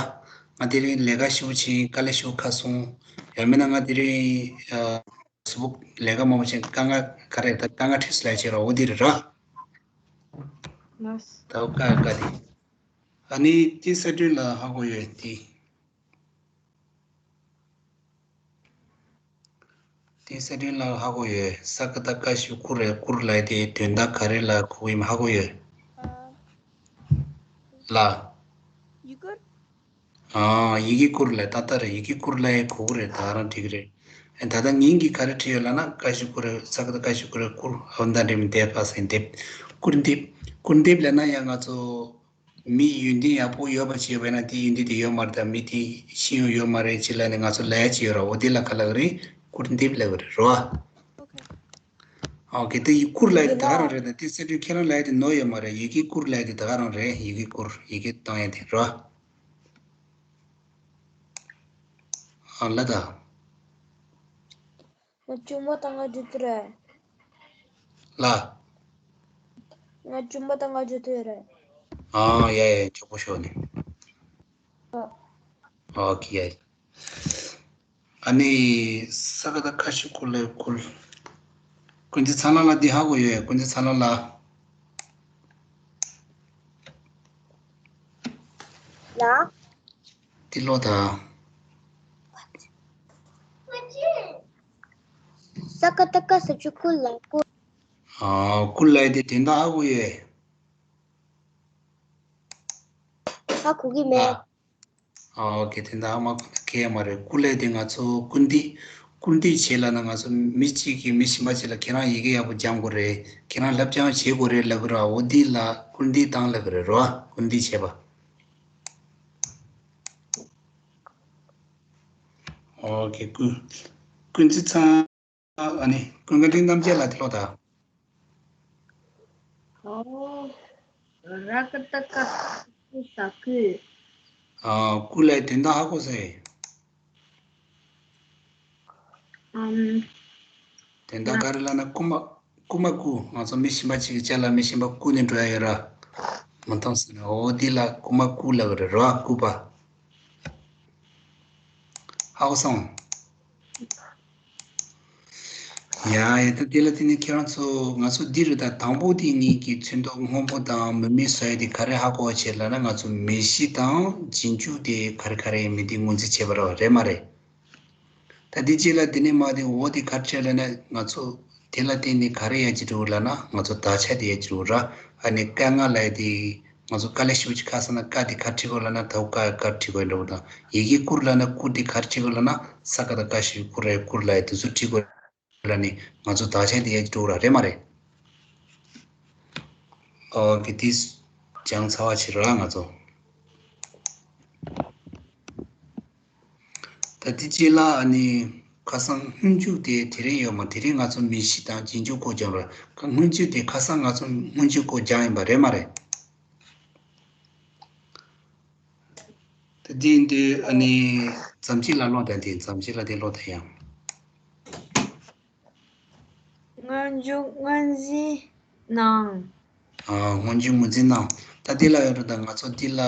ང་དེ་རིང་ལས་ཀ་ཞེ་པོ་བྱས། ཀ་ལི་ཞེ་པོ་ཁ་སོང་། ཡང་མིན་ན་ང་དེ་རིང་ཨ་སུ་བུག་ལས་ཀ་མང་པོ་བྱས། ཀ་ང་ག་རེ། ད་ཀ་ང་ཁྲིས་ལབ་བྱས་རོ། འོ་དེ་རེད་ར། ལགས། ད་ཀ་ཀ་དེ། ཨ་ནི་དེ་གསལ་སྒྲོན་ལ་ཧ་གོ་ཡོད་དེ། དེ་གསལ་སྒྲོན་ལ་ཧ་གོ་ཡོད། ས་ཀ་བཏགས་སྐ་ཞབས་ཀྱུ་སྐུ་རེད། སྐུར་ལབ་དེ་དོན་དག་ག་རེ་ལ་གོ་གི་ཡིན་ཧ་གོ་ཡོད། ལ། ཡི་གེ་སྐུར། ཨ། ཡི་གེ་སྐུར་ལབ། ཏག་ཏག་རེད། ཡི་གེ་སྐུར་ལབ་ཡ་གོ་གི་རེད། ད་རང་འགྲིག་གི་རེད། ཨ། ད་ལྟ་ངེད་ཀྱིས་ག་རེ་བྲིས་ཡོད་ལབ་ན། སྐ་ཞབས་ཀྱུ་སྐུ་རེད། ས་ཀ་བཏགས་སྐ་ཞབས་ཀྱུ་སྐུ་རེད། སྐུར། ཨོ་ད་འདྲེ་མི་འདེབས་པ་ཟེར་འདེབས། སྐུར་འདེབས། སྐུར་འདེབས་ལབ་ན་ཡང་ང་ཚོ་མི་ཡོན་ཏན་ཡག་པོ་ཡོད་པ་ཅིག་ཡོད་པ་ཡིན་ན། དེ་ཡོན་ཏན་དེ་ཡོད་མ་རེད། ད་མི་དེ་ཤེས་ཡོན་ཡོད་མ་རེད་ཅིག་ལབ་ནས་ང་ཚོ་ལབ་ཡ་ཅིག་ཡོད་ར། འོ་དེ་ལ་ག་ལབ་གི་རེད། སྐུར་འདེབས་ལབ་གི་རེད་རོ། ཨོ་ཀེ། དེ་ཡི་སྐུར་ལབ་ཡ་དེ་ད་ག་རང་རེད། ད་དེ་གསལ་སྒྲོན་ཁྱེད་རང་ལབ་ཡ་དེ་ནོར་ཡོད་མ་རེད། ཡི་གེ་སྐུར་ལབ་ཡ་དེ་ད་ག་རང་རེད། ཡི་གེ་སྐུར། ཡི་གེ་གཏོང་ཡ་དེ་རོ། ཨ་ལ་ད། ང་གཅུང་མོ་དང་ང་འདྲི་དུ་རེད། ལ། ང་བཅུ་པ་དང་ལྔ་བཅུ་ཐོན་རེད། ཨ་ཡ་ཡ་མགྱོགས་པོ་ཤོག་ནི། ཨོ་ཁེ་ཡ། ཨ་ནི་ས་ཀ་ད་ཀ་ཤི་ཀུ་ལེ་ཀུལ། ཀུན་གཟིགས་ཚ་ལ་ལ་འདི་ཧ་གོ་ཡོད། ཀུན་གཟིགས་ཚ་ལ་ལ། ལ། འདི་ཀློག་དང་། ས་ཀ་ད་ཀ་ས་བཅུ་ཀུ་ལ་ཀུ། ཨ་ཀུ་ལ་འདི་དོན་དག་ཧ་གོ་ཡོད། ཧ་གོ་གི་མེད། ཨ། ཨོ་ཁེ། དེ་འདྲ་མ་གོ་ན་ཁེ་མ་རེད། ཀུ་ལེ་དེ་ང་ཚོ་སྐུལ་འདེད། སྐུལ་འདེད་བྱེད་ལབ་ན་ང་ཚོ་མི་གཅིག་གིས་མི་གཞན་པ་ཅིག་ལ་ཁྱེད་རང་ཡི་གེ་ཡག་པོ་སྦྱང་དགོས་རེད། ཁྱེད་རང་བསླབ་སྦྱང་བྱེད་དགོས་རེད་ལབ་ཀྱི་རེད། འོ་འདི་ལ་སྐུལ་འདེད་བཏང་ལབ་ཀྱི་རེད་རོ། སྐུལ་འདེད་བྱེད་པ། ཨོ་ཁེ། ཀུན་ཀུན་གཟིགས་ཚང་། ཨ་ནི་ཀུན་དགའ་གླིང་རྣམ་རྒྱལ་ལགས་དེ་ཀློག་དང་། ཨོ། ར་ཀ་ཏ་ཀ་ཀུ་ས་ཀུ། ཨ། ཀུ་ལའི་དོན་དག་ཧ་གོ་སོང་། ཨམ། དོན་དག་ག་རེ་ལབ་ན་རྐུ་མ་རྐུ་མ་རྐུ། ང་ཚོ་མི་གཞན་པ་ཅིག་གི་ཅ་ལག་མི་གཞན་པ་རྐུ་ནས་འགྲོ་ཡ་ཡོད་ར། མི་མཐོང་ཟེར་ན་འོ་འདི་ལ་རྐུ་མ་རྐུ་ལབ་ཀྱི་རེད་རོ། རྐུ་བ། ཧ་གོ་སོང་། ཡ་ཡ། ད་དེ་ལ་དེ་ནས་ཁྱེད་རང་ཚོ་ང་ཚོ་འདི་རེད། ད་དང་པོ་དེ་གཉིས་ཀྱི་ཚོན་མདོག་སྔོན་པོ་དང་མུ་མེད་བཟོ་ཡ་དེ་ག་རེ་ཧ་གོ་བ་བྱེད་ལབ་ན་ང་ཚོ་མེ་བཞི་དང་རྗེས་འཇུག་དེ་ག་རེ་ག་རེ་ཡིན་མིན་དེ་ངོས་འཛིན་བྱེད་པ་རེད་པ། རེད་མ་རེད། ད་དེ་རྗེས་ལ་དེ་ནས་མ་དེ་འོ་དེ་ག་རེ་བྱེད་ལབ་ན་ང་ཚོ་དེ་ལ་བརྟེན་ནས་ག་རེ་ཡར་ཅིག་འགྲོ་ལབ་ན་ང་ཚོ་དག་ཆ་དེ་ཡར་ཅིག་འགྲོ་ར། ཨ་ནི་ཀ་ང་ལ་དེ་ང་ཚོ་ཀ་ལ་ཤུ་ཅི་ཁ་སང་ན་ཀ་དེ་ག་རེ་བྲིས་དགོས་ལབ་ན་ད་ཀ་ག་རེ་བྲིས་དགོས་འདྲ་བོ་དང་། ཡི་གེ་ཀུར་ལབ་ན་ཀུར་དེ་ག་རེ་བྲིས་དགོས་ལབ་ན་ས་ཀ་ད་ཀ་ཤི་ཀུ་རེ་ཀུར་ལ་དེ་ཚོ་བྲིས་དགོས་ལབ་ནི་ང་ཚོ་དག་ཆ་དེ་ཡར་ཅིག་འགྲོ་ར། རེད་མ་རེད། ཨོ་ཁེ། དེ་སྦྱངས་ཚར་བ་བྱེད་ར་ང་ཚོ། ད་དེ་རྗེས་ལ་ཨ་ནི་ཁ་སང་སྔོན་འཇུག་དེ་དེ་རིང་ཡོད་མ། དེ་རིང་ང་ཚོ་མེ་བཞི་དང་རྗེས་འཇུག་སྐོར་སྦྱངས་ར། ཁ་སྔོན་འཇུག་དེ་ཁ་སང་ང་ཚོ་སྔོན་འཇུག་སྐོར་སྦྱངས་ཡིན་པ་རེད་མ་རེད། ད་དེ་ཡིན་དུས་ཨ་ནི་མཚམས་གཅིག་ལ་ཀློག་དང་། དེ་མཚམས་གཅིག་ལ་དེ་ཀློག་དང་ཡང་། སྔོན་འཇུག་སྔོན་གཟིགས་གནང་། ཨ། སྔོན་འཇུག་ངོས་འཛིན་གནང་། ད་འདི་ལ་ཡོད་རེད། ད་ང་ཚོ་འདི་ལ་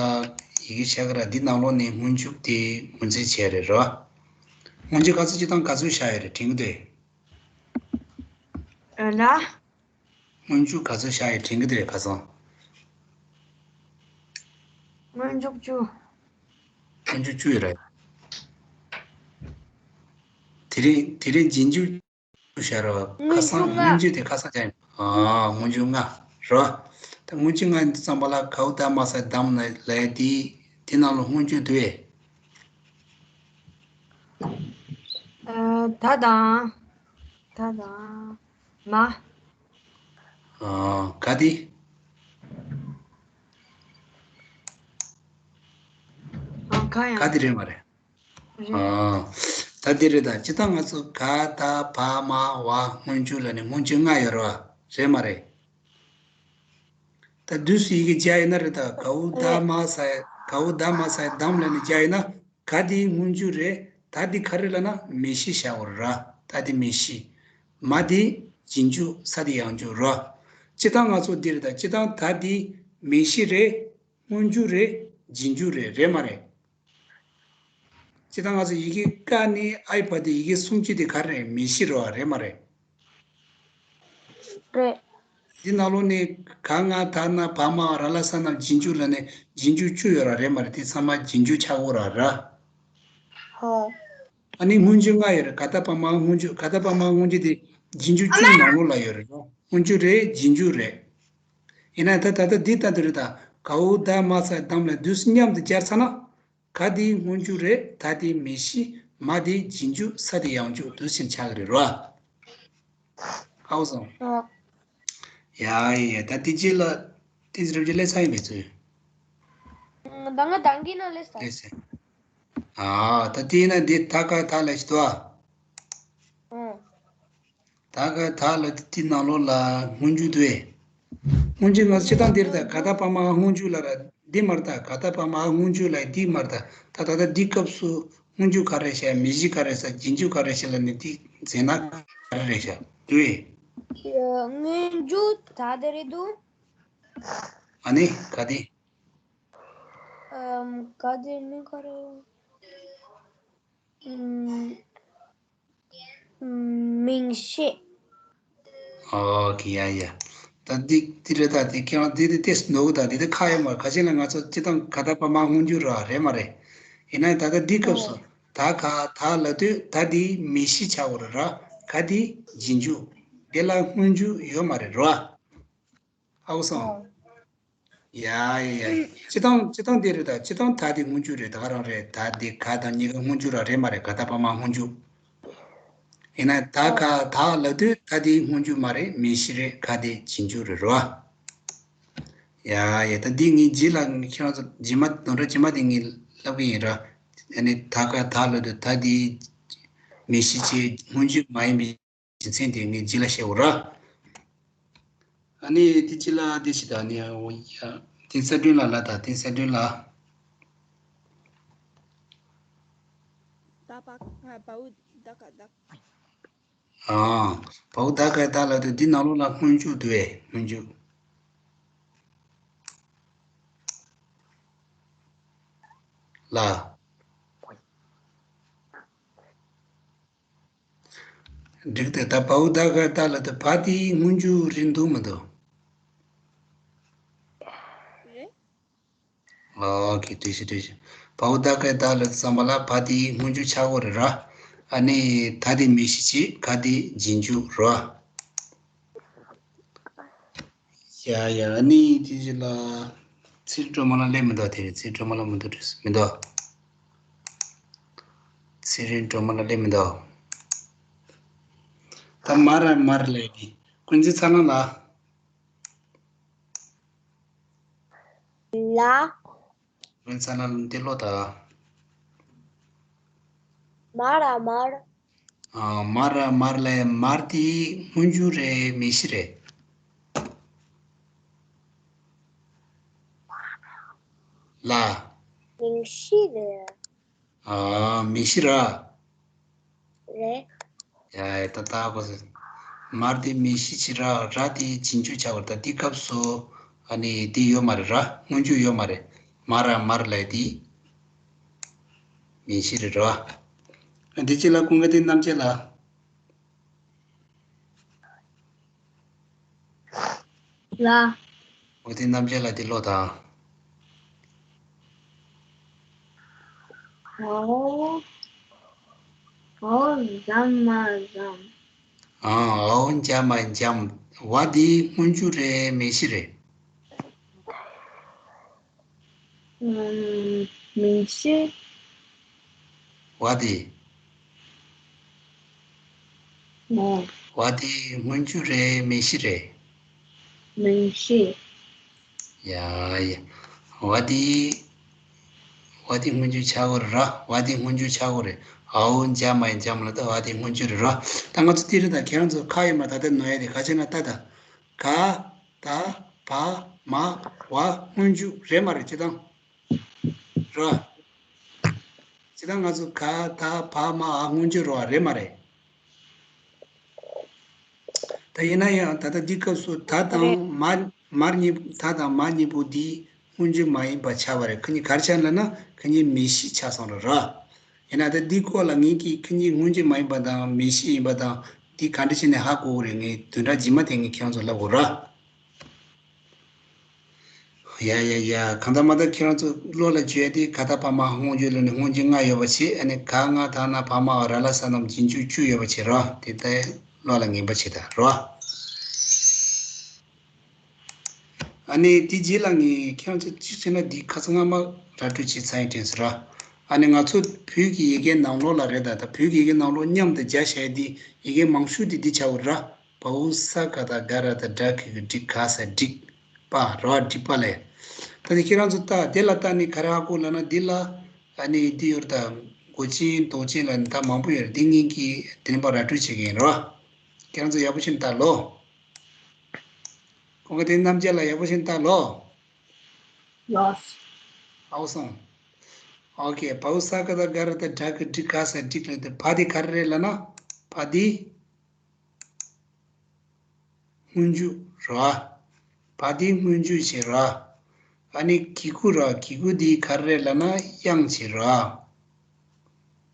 ཡི་གེ་བཞག་གི་ར། འདི་ནང་ལོགས་ནས་སྔོན་འཇུག་དེ་ངོས་འཛིན་བྱས་རེད་རོ། སྔོན་འཇུག་ག་ཚོད་སྤྱིར་བཏང་ག་ཚོད་བཞག་ཡོད་རེད། དྲན་གྱི་འདུག་ཨེ། ཨ་ལ། སྔོན་འཇུག་ག་ཚོད་བཞག་ཡོད་དྲན་གྱི་འདུག་ཨེ། ཁ་སང་། སྔོན་འཇུག་བཅུ། སྔོན་འཇུག་བཅུ་ཡོད་རེད། དེ་རིང་དེ་རིང་རྗེས་འཇུག་བཞག་རོགས། ཁ་སང་སྔོན་འཇུག་ལྔ། སྔོན་འཇུག་དེ་ཁ་སང་ཅན། ཨ། སྔོན་འཇུག་ལྔ་རོ། ད་སྔོན་འཇུག་ལྔ་འདི་ཙམ་པ་ལ་གའུ་ད་མ་ས་དམ་ལ་ལས་དེ་དེ་ནང་ལ་སྔོན་འཇུག་དུ་བས། ཨ། ད་དང་། ད་དང་། མ། ཨ། ག་དེ། ཨ། ག་ཡང་། ག་དེ་རེད་མ་རེད། རེད། ཨ། ད་འདི་རེད། ད་སྤྱིར་བཏང་ང་ཚོ་ག་ད་བ་མ་བ་སྔོན་འཇུག་ལ་ནི་སྔོན་འཇུག་ལྔ་ཡོད་རེད་པ། རེད་མ་རེད། ད་དུས་སུ་ཡི་གེ་བརྒྱ་ཡིན་ན་རེད། ད་གའུ་ད་མ་ས་གའུ་ད་མ་ས་དམ་ལ་ནི་བརྒྱ་ཡིན་ན་ག་དེ་སྔོན་འཇུག་རེད། ད་དེ་ག་རེ་ལབ་ན་མེ་བཞི་བཞག་པ་རེད། ད་དེ་མེ་བཞི། མ་དེ་རྗེས་འཇུག་ས་དེ་ཡང་འཇུག་རེད། སྤྱིར་བཏང་ང་ཚོ་འདི་རེད། ད་སྤྱིར་བཏང་ད་དེ་མེ་བཞི་རེད། སྔོན་འཇུག་རེད། རྗེས་འཇུག་རེད། རེད་མ་རེད། སྤྱིར་བཏང་ང་ཚོ་ཡི་གེ་ཀ་ནས་ཨའི་བར་དུ་ཡི་གེ་སུམ་ཅུ་དེ་ག་རེ་རེད། མེ་བཞི་རེད་པ། རེད་མ་རེད། རེད། འདི་ནང་ལོགས་ནས་ག་ང་ད་ན་བ་མ་ར་ལ་ས་ན་རྗེས་འཇུག་ལ་ནས་རྗེས་འཇུག་བཅུ་ཡོད་ར། རེད་མ་རེད། དེ་ཚང་མ་རྗེས་འཇུག་ཆགས་ཡོད་ར་ར། ཧོ། ཨ་ནི་སྔོན་འཇུག་ལྔ་ཡོད་རེད། ག་ད་བ་མ་སྔོན་འཇུག་ག་ད་བ་མ་སྔོན་འཇུག་དེ་རྗེས་འཇུག་བཅུ་ནང་ལོགས་ལ་ཡོད་རེད། སྔོན་འཇུག་རེད། རྗེས་འཇུག་རེད། ཡིན་ན་ད་ད་ལྟ་འདི་ལྟ་འདི་རེད། ད་གའུ་ད་མ་ས་དམ་ལ་དུས་སུ་མཉམ་དུ་སྦྱར་ཚར་ན། ག་དེ་སྔོན་འཇུག་རེད། ད་དེ་མེ་བཞི། མ་དེ་རྗེས་འཇུག་ས་དེ་ཡང་འཇུག་དུས་ཕྱིན་ཆགས་ཀྱི་རེད་རོ། ཧ་གོ་སོང་། ཨ། ཡ་ཡ། ད་དེ་རྗེས་ལ་དེ་རབ་ཀྱི་ལས་ཚ་ཡིན་པའི་ཚུལ། ད་ང་དང་གི་ན་ལས་ཚ། ལས་ཚ། ཨ། ད་དེ་ན་འདི་ད་ག་ད་ལ་ཞིག་ཏུ་ཨ། ཨ། ད་ག་ད་ལ་དེ་ནང་ལོགས་ལ་སྔོན་འཇུག་དུ་བས། སྔོན་འཇུག་ང་སྤྱིར་བཏང་འདིར་ད་ག་ད་བ་མ་སྔོན་འཇུག་ལ་ར་འདི་མར་ད་ག་ད་བ་མ་སྔོན་འཇུག་ལ་འདི་མར་ད། ད་ད་ད་འདི་སྐབས་སུ་སྔོན་འཇུག་ག་རེ་བྱ། མེ་བཞི་ག་རེ་ས། རྗེས་འཇུག་ག་རེ་བྱ་ལ་ནི་འདི་མཛད་ན་ག་རེ་རེད་བྱ་དུ་བས། སྔོན་འཇུག་ད་དེ་རེད་འདུག་ཨ་ནི་ག་དེ། ཨམ། ག་དེ་ནི་ཁ་རོ། ཨམ། མིང་གཞི། ཨོ་ཁེ། ཡ་ཡ། ད་འདི་འདི་རེད། ད་འདི་ཁྱེད་རང་འདི་འདི་ཏེས་ནོར་གི། ད་འདི་འདི་ཁ་ཡོད་མ་རེད། ག་ཅི་ལ་ང་ཚོ་སྤྱིར་བཏང་ག་ད་བ་མ་སྔོན་འཇུག་ར་རེད་མ་རེད། ཡིན་ན་ད་ལྟ་འདི་སྐབས་སུ་ད་ག་ད་ལབ་དུས་ད་འདི་མིང་གཞི་ཆགས་ཡོད་རེད་ར། ག་འདི་རྗེས་འཇུག་འདི་ལ་སྔོན་འཇུག་ཡོད་མ་རེད་ར། ཧ་གོ་སོང་། ཡ་ཡ་ཡ། སྤྱིར་བཏང་སྤྱིར་བཏང་འདི་རེད། ད་སྤྱིར་བཏང་ད་འདི་སྔོན་འཇུག་རེད། ད་ག་རང་རེད། ད་འདི་ག་དང་གཉིས་ཀ་སྔོན་འཇུག་ར་རེད་མ་རེད། ག་ད་བ་མ་སྔོན་འཇུག་ཡིན་ན་ད་ག་ད་ལབ་དུས་ད་འདི་སྔོན་འཇུག་མ་རེད། མིང་གཞི་རེད། ག་འདི་རྗེས་འཇུག་རེད་རོ། ཡ་ཡ། ད་འདི་ངས་རྗེས་ལ་ཁྱེད་རང་ཚོ་རྗེས་མ་དོན་དག་རྗེས་མ་དེ་ངས་ལབ་གི་ཡིན་ར། ཨ་ནི་ད་ག་ད་ལབ་དུས་ད་འདི་མིང་གཞི་བྱས་སྔོན་འཇུག་མ་ཡིན་པའི་རྒྱུ་མཚན་དེ་ངས་རྗེས་ལ་བཤད་འོ་ར། ཨ་ནི་དེ་རྗེས་ལ་དེ་ཞིག་ད་ནི་འོ་ཡ། དེ་གསལ་སྒྲོན་ལ་ལ་ད་དེ་གསལ་སྒྲོན་ལ། ད་པ་ཨ་བའོ་ད་ག་ད། ཨ། བའོ་ད་ག་ད་ལ་དུ་འདི་ནང་ལོགས་ལ་སྔོན་འཇུག་འདུག་ཨེ། སྔོན་འཇུག་ལ། འགྲིག་སྟེ། ད་བའོ་ད་ག་ད་ལ་དུ་བ་དེའི་སྔོན་འཇུག་རེད་འདུག་མི་འདུག་རེད། ཨོ་ཁེ། འགྲིག་ཤག་འགྲིག་ཤག་བའོ་ད་ག་ད་ལ་དུ་ཙམ་པ་ལ་བ་དེའི་སྔོན་འཇུག་ཆགས་ཀྱི་རེད་ར། ཨ་ནི་ད་དེ་མིང་གཞི་བྱས། ག་དེ་རྗེས་འཇུག་ར། ཡ་ཡ། ཨ་ནི་དེ་རྗེས་ལ་ཚེ་རིང་སྒྲོལ་མ་ལ་སླེབས་མི་འདུག་དེ་རེད། ཚེ་རིང་སྒྲོལ་མ་ལ་མི་འདུག་མི་འདུག་ཚེ་རིང་སྒྲོལ་མ་ལ་སླེབས་མི་འདུག་ད་མར་མར་ལ་དེ་ཀུན་གཟིགས་ཚ་ལང་ལ། ལ། ཀུན་གཟིགས་ཚ་ལང་འདི་ཀློག་ད། མར་མར། ཨ། མར་མར་ལ་མར་དེ་སྔོན་འཇུག་རེད། མིང་གཞི་རེད། ལ། མིང་གཞི་རེད། ཨ། མིང་གཞི་ར། རེད། ཡ་ཡ། ད་ལྟ་གོ་སོང་། མར་དེ་མིང་གཞི་བྱས་ར། ར་དེ་རྗེས་འཇུག་ཆགས་པ་རེད། ད་འདི་སྐབས་སུ་ཨ་ནི་འདི་ཡོད་མ་རེད་ར། སྔོན་འཇུག་ཡོད་མ་རེད། མར་མར་ལ་དེ་མིང་གཞི་རེད་ར། འདི་རྗེས་ལ་ཀུན་དགའ་བསྟན་རྣམ་རྒྱལ་ལ། ལ། འོ་དེ་རྣམ་རྒྱལ་ལ་དེ་ཀློག་དང་། འའོ། འའོ་འཇམ་མ་འཇམ། ཨ། འའོ་འཇམ་མ་འཇམ། བ་དེ་སྔོན་འཇུག་རེད། མིང་གཞི་རེད། ཨམ། མིང་གཞི། བ་དེ། ཨོ། བ་དེ་སྔོན་འཇུག་རེད། མིང་གཞི་རེད། མིང་གཞི། ཡ་ཡ། བ་དེ། བ་དེ་སྔོན་འཇུག་ཆགས་ཀྱི་རེད་ར། བ་དེ་སྔོན་འཇུག་ཆགས་ཀྱི་རེད། འའོ་འཇམ་མ་འཇམ་ལ་ད་བ་དེ་སྔོན་འཇུག་རེད་ར། ད་ང་ཚོ་དེ་རེད། ད་ཁྱེད་རང་ཚོ་ཁ་ཡོད་མ་ད་ལྟ་ནོར་ཡ་དེ་ག་ཅི་ན་ད་ད། ག་ད་བ་མ་བ་སྔོན་འཇུག་རེད་མ་རེད། སྤྱིར་བཏང་ར། སྤྱིར་བཏང་ང་ཚོ་ག་ད་བ་མ་འ་སྔོན་འཇུག་རེད་པ། རེད་མ་རེད། ད་ཡིན་ན་ཡང་ད་ལྟ་འདི་སྐབས་སུ་ད་དང་མ་མར་གཉིས། ད་དང་མ་གཉིས་པོ་འདི་སྔོན་འཇུག་མ་ཡིན་པ་ཆགས་པ་རེད། ཁོ་གཉིས་ག་རེ་ཆགས་ལབ་ན་ཁོ་གཉིས་མིང་གཞི་ཆགས་སོང་ར་ར། ཡིན་ན་ད་འདི་སྐོར་ལ་ངེད་ཀྱིས་ཁོ་གཉིས་སྔོན་འཇུག་མ་ཡིན་པ་དང་མིང་གཞི་ཡིན་པ་དང་འདི་ག་འདྲ་བྱས་ནས་ཧ་གོ་དགོས་རེད། ངས་བདུན་ཕྲག་རྗེས་མ་དེ་ངས་ཁྱེད་རང་ཚོ་ལབ་དགོས་ར། ཡ་ཡ་ཡ། གང་ལྟར་མ་ལྟར་ཁྱེད་རང་ཚོ་བློ་ལ་འཇོག་ཡ་དེ་ག་ད་བ་མ་སྔོན་འཇུག་ལ་ནི་སྔོན་འཇུག་ལྔ་ཡོད་པ་བྱས། ཨ་ནི་ག་ང་ད་ན་བ་མ་འ་ར་ལ་ས་རྣམས་རྗེས་འཇུག་བཅུ་ཡོད་པ་བྱས་ར། དེ་ལྟ་བློ་ལ་ངེས་པ་བྱེད་ད་ར། ཨ་ནི་དེ་རྗེས་ལ་ངས་ཁྱེད་རང་ཚོ་གཅིག་བྱས་ན་འདི་ཁ་སང་སྔ་མ་ར་སྤྲོད་བྱས་ཚར་ཡིན་དྲན་སོང་ར། ཨ་ནི་ང་ཚོ་བོད་ཀྱི་ཡི་གེ་ནང་ལོགས་ལ་རེད། ད་ད་བོད་ཀྱི་ཡི་གེ་ནང་ལོགས་མཉམ་དུ་སྦྱར་བྱས་དེ་ཡི་གེ་མང་ཤོས་དེ་འདི་ཆགས་ཡོད་ར། བའོ་ས་ག་ད་ག་ར་ད་སྒྲ་གི་གི་འགྲིག་ག་ས་འགྲིག་པ་ར། འགྲིག་པ་ལས། ད་ནི་ཁྱེད་རང་ཚོ་ད་དེ་ལ་ལྟ་ནི་ག་རེ་ཧ་གོ་ལབ་ན་འདི་ལ་ཨ་ནི་འདི་ཡོད་ད། མགོ་ཅན་འདོགས་ཅན་ལ་ནི་ད་མང་པོ་ཡོད་རེད། འདི་གཉིས་ཀྱི་དེ་ནི་པ་ར་སྤྲོད་བྱེད་ཀྱི་ཡིན་ར། ཁྱེད་རང་ཚོ་ཡག་པོ་བྱས་ནས་ལྟ་ལོ། ཁོང་གི་དེ་རྣམ་རྒྱལ་ལ་ཡག་པོ་བྱས་ནས་ལྟ་ལོ། ལོས། ཨའོ་སོང་། ཨོ་ཁེ། བའོ་ས་ག་ད་ག་ར་ད་སྒྲ་གི་འགྲིག་ག་ས་འགྲིག་ལ་དེ་བ་དེ་ག་རེ་རེད་ལབ་ན་བ་དེ་སྔོན་འཇུག་ར། བ་ ག་དེ་སྔོན་འཇུག་བྱེད་ར། ཨ་ནི་གི་གུ་ར། གི་གུ་འདི་ག་རེ་རེད་ལབ་ན་དབྱངས་བྱེད་ར།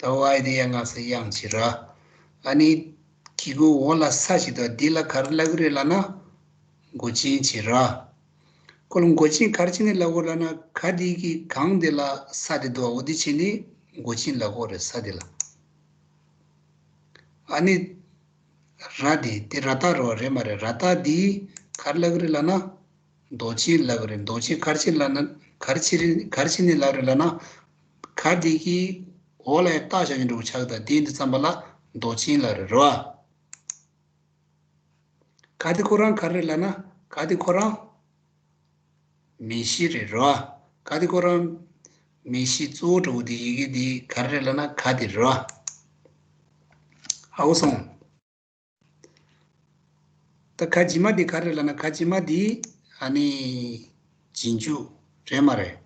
ད་ཝའི་དེ་ཡང་ང་ཚོ་དབྱངས་བྱེད་ར། ཨ་ནི་གི་གུ་འོག་ལ་ས་བྱེད་དོ། འདི་ལ་ག་རེ་ལབ་ཀྱི་རེད་ལབ་ན་མགོ་ཅན་བྱེད་ར། ཁོ་ལ་མགོ་ཅན་ག་རེ་བྱས་ནས་ལབ་དགོས་ལབ་ན། ག་འདི་གི་གང་དེ་ལ་ས་དེ་འདུག་འོ་དེ་བྱས་ནས་མགོ་ཅན་ལབ་དགོས་རེད། ས་དེ་ལ། ཨ་ནི་ར་དེ་དེ་ར་བཏགས་ར་བ་རེད་མ་རེད། ར་བཏགས་འདི་ག་རེ་ལབ་ཀྱི་རེད་ལབ་ན། འདོགས་ཅན་ལབ་ཀྱི་རེད། འདོགས་ཅན་ག་རེ་བྱས་ལབ་ན། ག་རེ་བྱས་རེད། ག་རེ་བྱས་ནས་ལབ་རེད་ལབ་ན། ག་འདི་གི་འོག་ལ་ཡ་བཏགས་བཞག་གི་འདྲ་བོ་ཆགས་ད། དེ་འདི་ཙམ་པ་ལ་འདོགས་ཅན་ལབ་རེད་ར། ག་དེ་ཁོ་རང་ག་རེ་རེད་ལབ་ན། ག་དེ་ཁོ་རང་མིང་གཞི་རེད་ར། ག་དེ་ཁོ་རང་མིང་གཞི་གཙོ་བོ་འདྲ་བོ་དེ་ཡི་གེ་དེ་ག་རེ་རེད་ལབ་ན་ག་དེ་རེད་ར། ཧ་གོ་སོང་། ད་ག་རྗེས་མ་དེ་ག་རེ་ལབ་ན། ག་རྗེས་མ་དེ་ཨ་ནི་རྗེས་འཇུག་རེད་མ་རེད།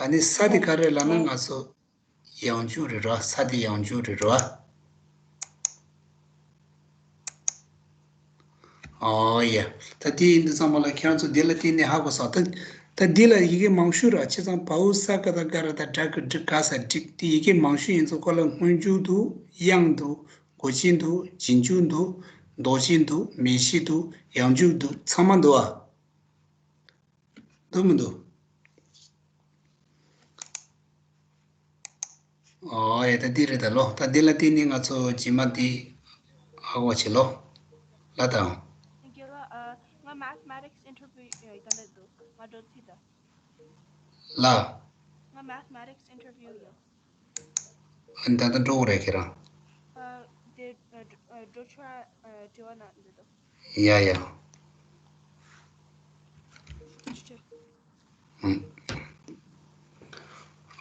ཨ་ནི་ས་དེ་ག་རེ་ལབ་ན་ང་ཚོ་ཡང་འཇུག་རེད་ར། ས་དེ་ཡང་འཇུག་རེད་ར། ཨོ་ཡ། ད་དེ་ཡིན་དུས་ཙམ་པ་ལ་ཁྱེད་རང་ཚོ་འདི་ལ་བརྟེན་ནས་ཧ་གོ་སོང་། ད་ད་འདི་ལ་ཡི་གེ་མང་ཤོས་ར། བྱས་ཙང་བའུ་ས་ག་ད་ག་ར་ད་དྲ་གི་དྲི་ག་ས་དྲིག་དེ་ཡི་གེ་མང་ཤོས་ཡིན་ཙང་ཁོ་ལ་སྔོན་འཇུག་འདུག་དབྱངས་འདུག་མགོ་ཅན་འདུག་རྗེས་འཇུག་འདུག་འདོགས་ཅན་འདུག་མིང་གཞི་འདུག་ཡང་འཇུག་འདུག་ཚང་མ་འདུག་ཨ། འདུག་མི་འདུག་ཨོ་ཡ། ད་འདི་རེད་ད་ལོ། ད་འདི་ལ་བརྟེན་ནས་ང་ཚོ་རྗེས་མ་འདི་ཧ་གོ་བྱེད་ལོ། ལ་དང་། རྒྱལ་བ་ཨ། ང་mathematics interview ཡ་ཡི་ད་ལ་འདུག་ང་འགྲོ་ཚིག་ད། ལ། ང་mathematics interview ཡོད། ཨ་ནི་ད་ལྟ་འགྲོ་དགོས་རེད་ཁྱེད་རང་། ཨ། དེ་ཨ་འགྲོ་ཨ་འགྲོ་ཆོག་ཨ་དྲི་བ་ན་འདི་འདུག་ཡ་ཡ།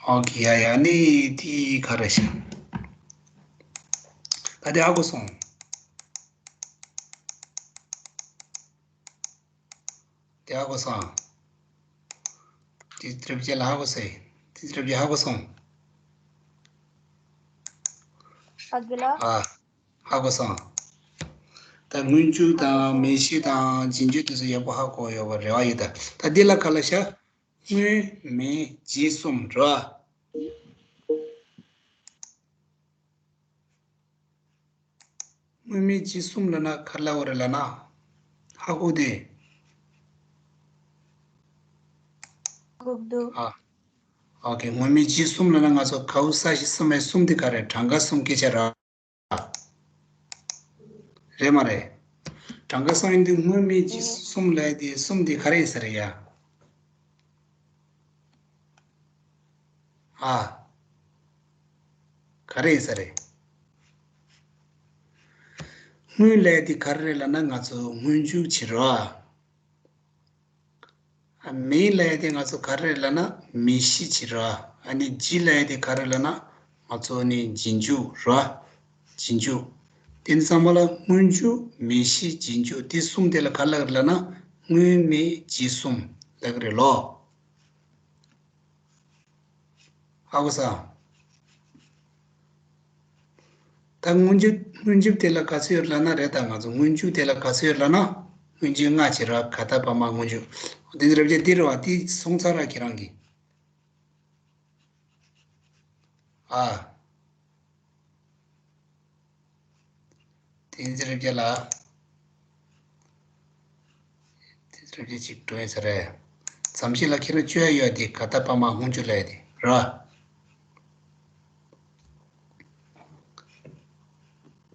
ཨོ་ཁེ། ཡ་ཡ། ནི་དེ་ག་རེ་ཤག་ད་དེ་ཧ་གོ་སོང་། དེ་ཧ་གོ་སོང་། དེ་ཏྲིབ་ཅེ་ལ་ཧ་གོ་སོང་། དེ་ཏྲིབ་ཅེ་ཧ་གོ་སོང་། ཨ་གི་ལ། ཨ། ཧ་གོ་སོང་། ད་སྔོན་འཇུག་དང་མིང་གཞི་དང་རྗེས་འཇུག་དེ་ཚོ་ཡག་པོ་ཧ་གོ་ཡོད་པ་རེ་བ་ཡོད། ད་ད་འདི་ལ་ག་ལ་ཤ། སྔོན་མིང་རྗེས་གསུམ་རེད་བ། སྔོན་མིང་རྗེས་གསུམ་ལབ་ན་ག་རེ་ལབ་དགོས་རེད་ལབ་ན། ཧ་གོ་དེ། གོ་འདུག་ཨ། ཨོ་ཁེ། སྔོན་མིང་རྗེས་གསུམ་ལབ་ན་ང་ཚོ་གའུ་ས་ཞིག་གསུམ་མེད་གསུམ་དེ་ག་རེ་གྲངས་ཀ་གསུམ་སྐད་ཆ་ར། རེད་མ་རེད། གྲངས་ཀ་གསུམ་ཡིན་དུས་སྔོན་མིང་རྗེས་གསུམ་ལབ་དེ་གསུམ་དེ་ག་རེ་ཡིན་ས་རེད་ཡ། ཨ། ག་རེ་ཡིན་ས་རེད། སྔོན་ལབ་དེ་ག་རེ་རེད་ལབ་ན་ང་ཚོ་སྔོན་འཇུག་བྱེད་རོགས། ཨ། མིང་ལབ་དེ་ང་ཚོ་ག་རེ་རེད་ལབ་ན་མིང་གཞི་བྱེད་རོགས། ཨ་ནི་རྗེས་ལབ་དེ་ག་རེ་ལབ་ན་ང་ཚོ་ནི་རྗེས་འཇུག་རོགས། རྗེས་འཇུག་དེ་ནི་ཚང་མ་ལ་སྔོན་འཇུག་མིང་གཞི་རྗེས་འཇུག་དེ་གསུམ་དེ་ལ་ག་རེ་ལབ་ཀྱི་རེད་ལབ་ན་སྔོན་མིང་རྗེས་གསུམ་ལབ་ཀྱི་རེད་ལོ། ཧ་གོ་སོང་། ད་སྔོན་འཇུག་སྔོན་འཇུག་དེ་ལ་ག་ཚོད་ཡོད་ལབ་ན་རེད། ད་ང་ཚོ་སྔོན་འཇུག་དེ་ལ་ག་ཚོད་ཡོད་ལབ་ན་སྔོན་འཇུག་ལྔ་བྱེད་ར། ག་ད་བ་མ་སྔོན་འཇུག་དེ་ནི་རབ་རྒྱས་འདི་རེད་བ། དེ་སོང་ཚར་ར་ཁྱེད་རང་གིས། ཨ། བསྟན་འཛིན་རབ་རྒྱས་ལགས། བསྟན་འཛིན་རབ་རྒྱས་ཅིག་འགྲོ་ཡིན་ས་རེད། མཚམས་ཤིག་ལ་ཁྱེད་རང་བཅོས་ཡ་ཡོད་དེ་ག་ད་བ་མ་སྔོན་འཇུག་ལབ་ཡ་དེ་ར།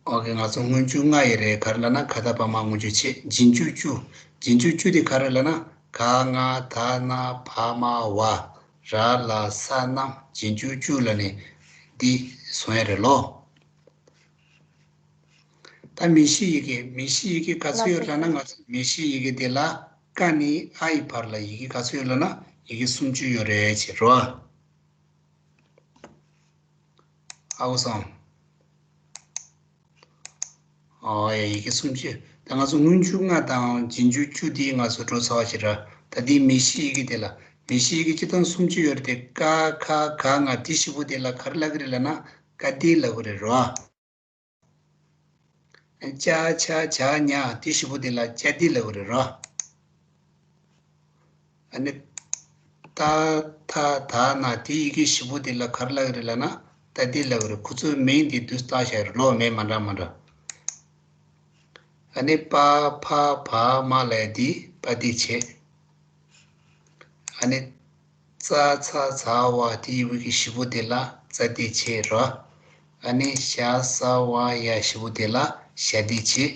ཨོ་ཁེ། ང་ཚོ་སྔོན་འཇུག་ལྔ་ཡོད་རེད། ག་རེ་ལབ་ན་ག་ད་བ་མ་སྔོན་འཇུག་བྱེད། རྗེས་འཇུག་བཅུ། རྗེས་འཇུག་བཅུ་དེ་ག་རེ་ལབ་ན་ག་ང་ད་ན་བ་མ་བ་ར་ལ་ས་རྣམས་རྗེས་འཇུག་བཅུ་ལབ་ནས་འདི་སོང་ཡ་རེད་ལོ། ད་མིང་གཞི་ཡི་གེ་མིང་གཞི་ཡི་གེ་ག་ཚོད་ཡོད་ལབ་ན་ང་ཚོ་མིང་གཞི་ཡི་གེ་དེ་ལ་ཀ་ནས་ཨ་ཡི་བར་ལ་ཡི་གེ་ག་ཚོད་ཡོད་ལབ་ན་ཡི་གེ་སུམ་ཅུ་ཡོད་རེད་བྱེད་རོ། ཧ་གོ་སོང་། ཨོ་ཡ། ཡི་གེ་སུམ་ཅུ། ད་ང་ཚོ་སྔོན་འཇུག་ལྔ་དང་རྗེས་འཇུག་བཅུ་དེ་ང་ཚོ་འགྲོ་ཚར་བ་ཞིག་ར། ད་དེའི་མིང་གཞི་ཡི་གེ་དེ་ལ་མིང་གཞི་ཡི་གེ་སྤྱིར་བཏང་སུམ་ཅུ་ཡོད་རེད་དེ་ཀ་ཁ་ག་ང་དེ་བཞི་པོ་དེ་ལ་ག་རེ་ལབ་ཀྱི་རེད་ལབ་ན་ཀ་དེ་ལབ་ཀྱི་རེད་རོ། ཅ་ཆ་ཇ་ཉ་དེ་བཞི་པོ་དེ་ལ་ཅ་དི་ལབ་ཀྱི་རེད་རོ། ཨ་ནི། ཏ་ཐ་ད་ན་དེ་ཡི་གེ་བཞི་པོ་དེ་ལ་ག་རེ་ལབ་ཀྱི་རེད་ལབ་ན། ཏ་དི་ལབ་ཀྱི་རེད། ཁོ་ཚོའི་མིང་དེ་དུས་བཏགས་བཞག་རེད། ལོགས་མིང་མ་འདྲ་མ་འདྲ། ཨ་ནི་པ་ཕ་བ་མ་ལབ་དེ་པ་དི་བྱེད། ཨ་ནི། ཙ་ཚ་ཛ་ཝ་དེ་ཡི་གེ་བཞི་པོ་དེ་ལ་ཙ་དི་བྱེད་རོ། ཨ་ནི་ཞ་ས་ཝ་ཡ་བཞི་པོ་དེ་ལ་ཞ་དི་བྱེད།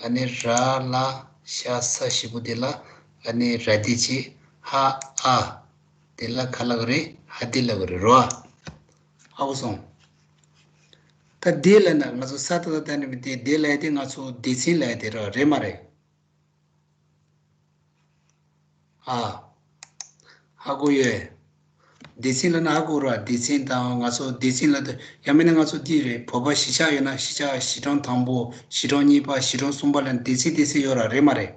ཨ་ནི་ར་ལ་ཤ་ས་བཞི་པོ་དེ་ལ་ཨ་ནི་ར་དི་བྱེད། ཧ་ཨ་དེ་ལ་ག་ལབ་ཀྱི་རེད། ཧ་དི་ལབ་ཀྱི་རེད་རོ། ཧ་གོ་སོང་། ད་དེ་ལབ་ན་ང་ཚོ་ས་ཏ་བཏགས་སྟ་ནི་མི་དེ་དེ་ལབ་ཡ་དེ་ང་ཚོ་སྡེ་ཚན་ལབ་ཡ་དེ་རོ། རེད་མ་རེད། ཨ། ཧ་གོ་ཡོད། སྡེ་ཚན་ལབ་ན་ཧ་གོ་ར། སྡེ་ཚན་དང་ང་ཚོ་སྡེ་ཚན་ལབ་དུས་ཡང་མིན་ན་ང་ཚོ་འདི་རེད། བོད་པ་གཞིས་ཆགས་ཡོད་ན་གཞིས་ཆགས་གཞིས་གྲོང་དང་པོ་གཞིས་གྲོང་གཉིས་པ་གཞིས་གྲོང་གསུམ་པ་ལབ་ན་སྡེ་ཚན་སྡེ་ཚན་ཡོད་ར། རེད་མ་རེད།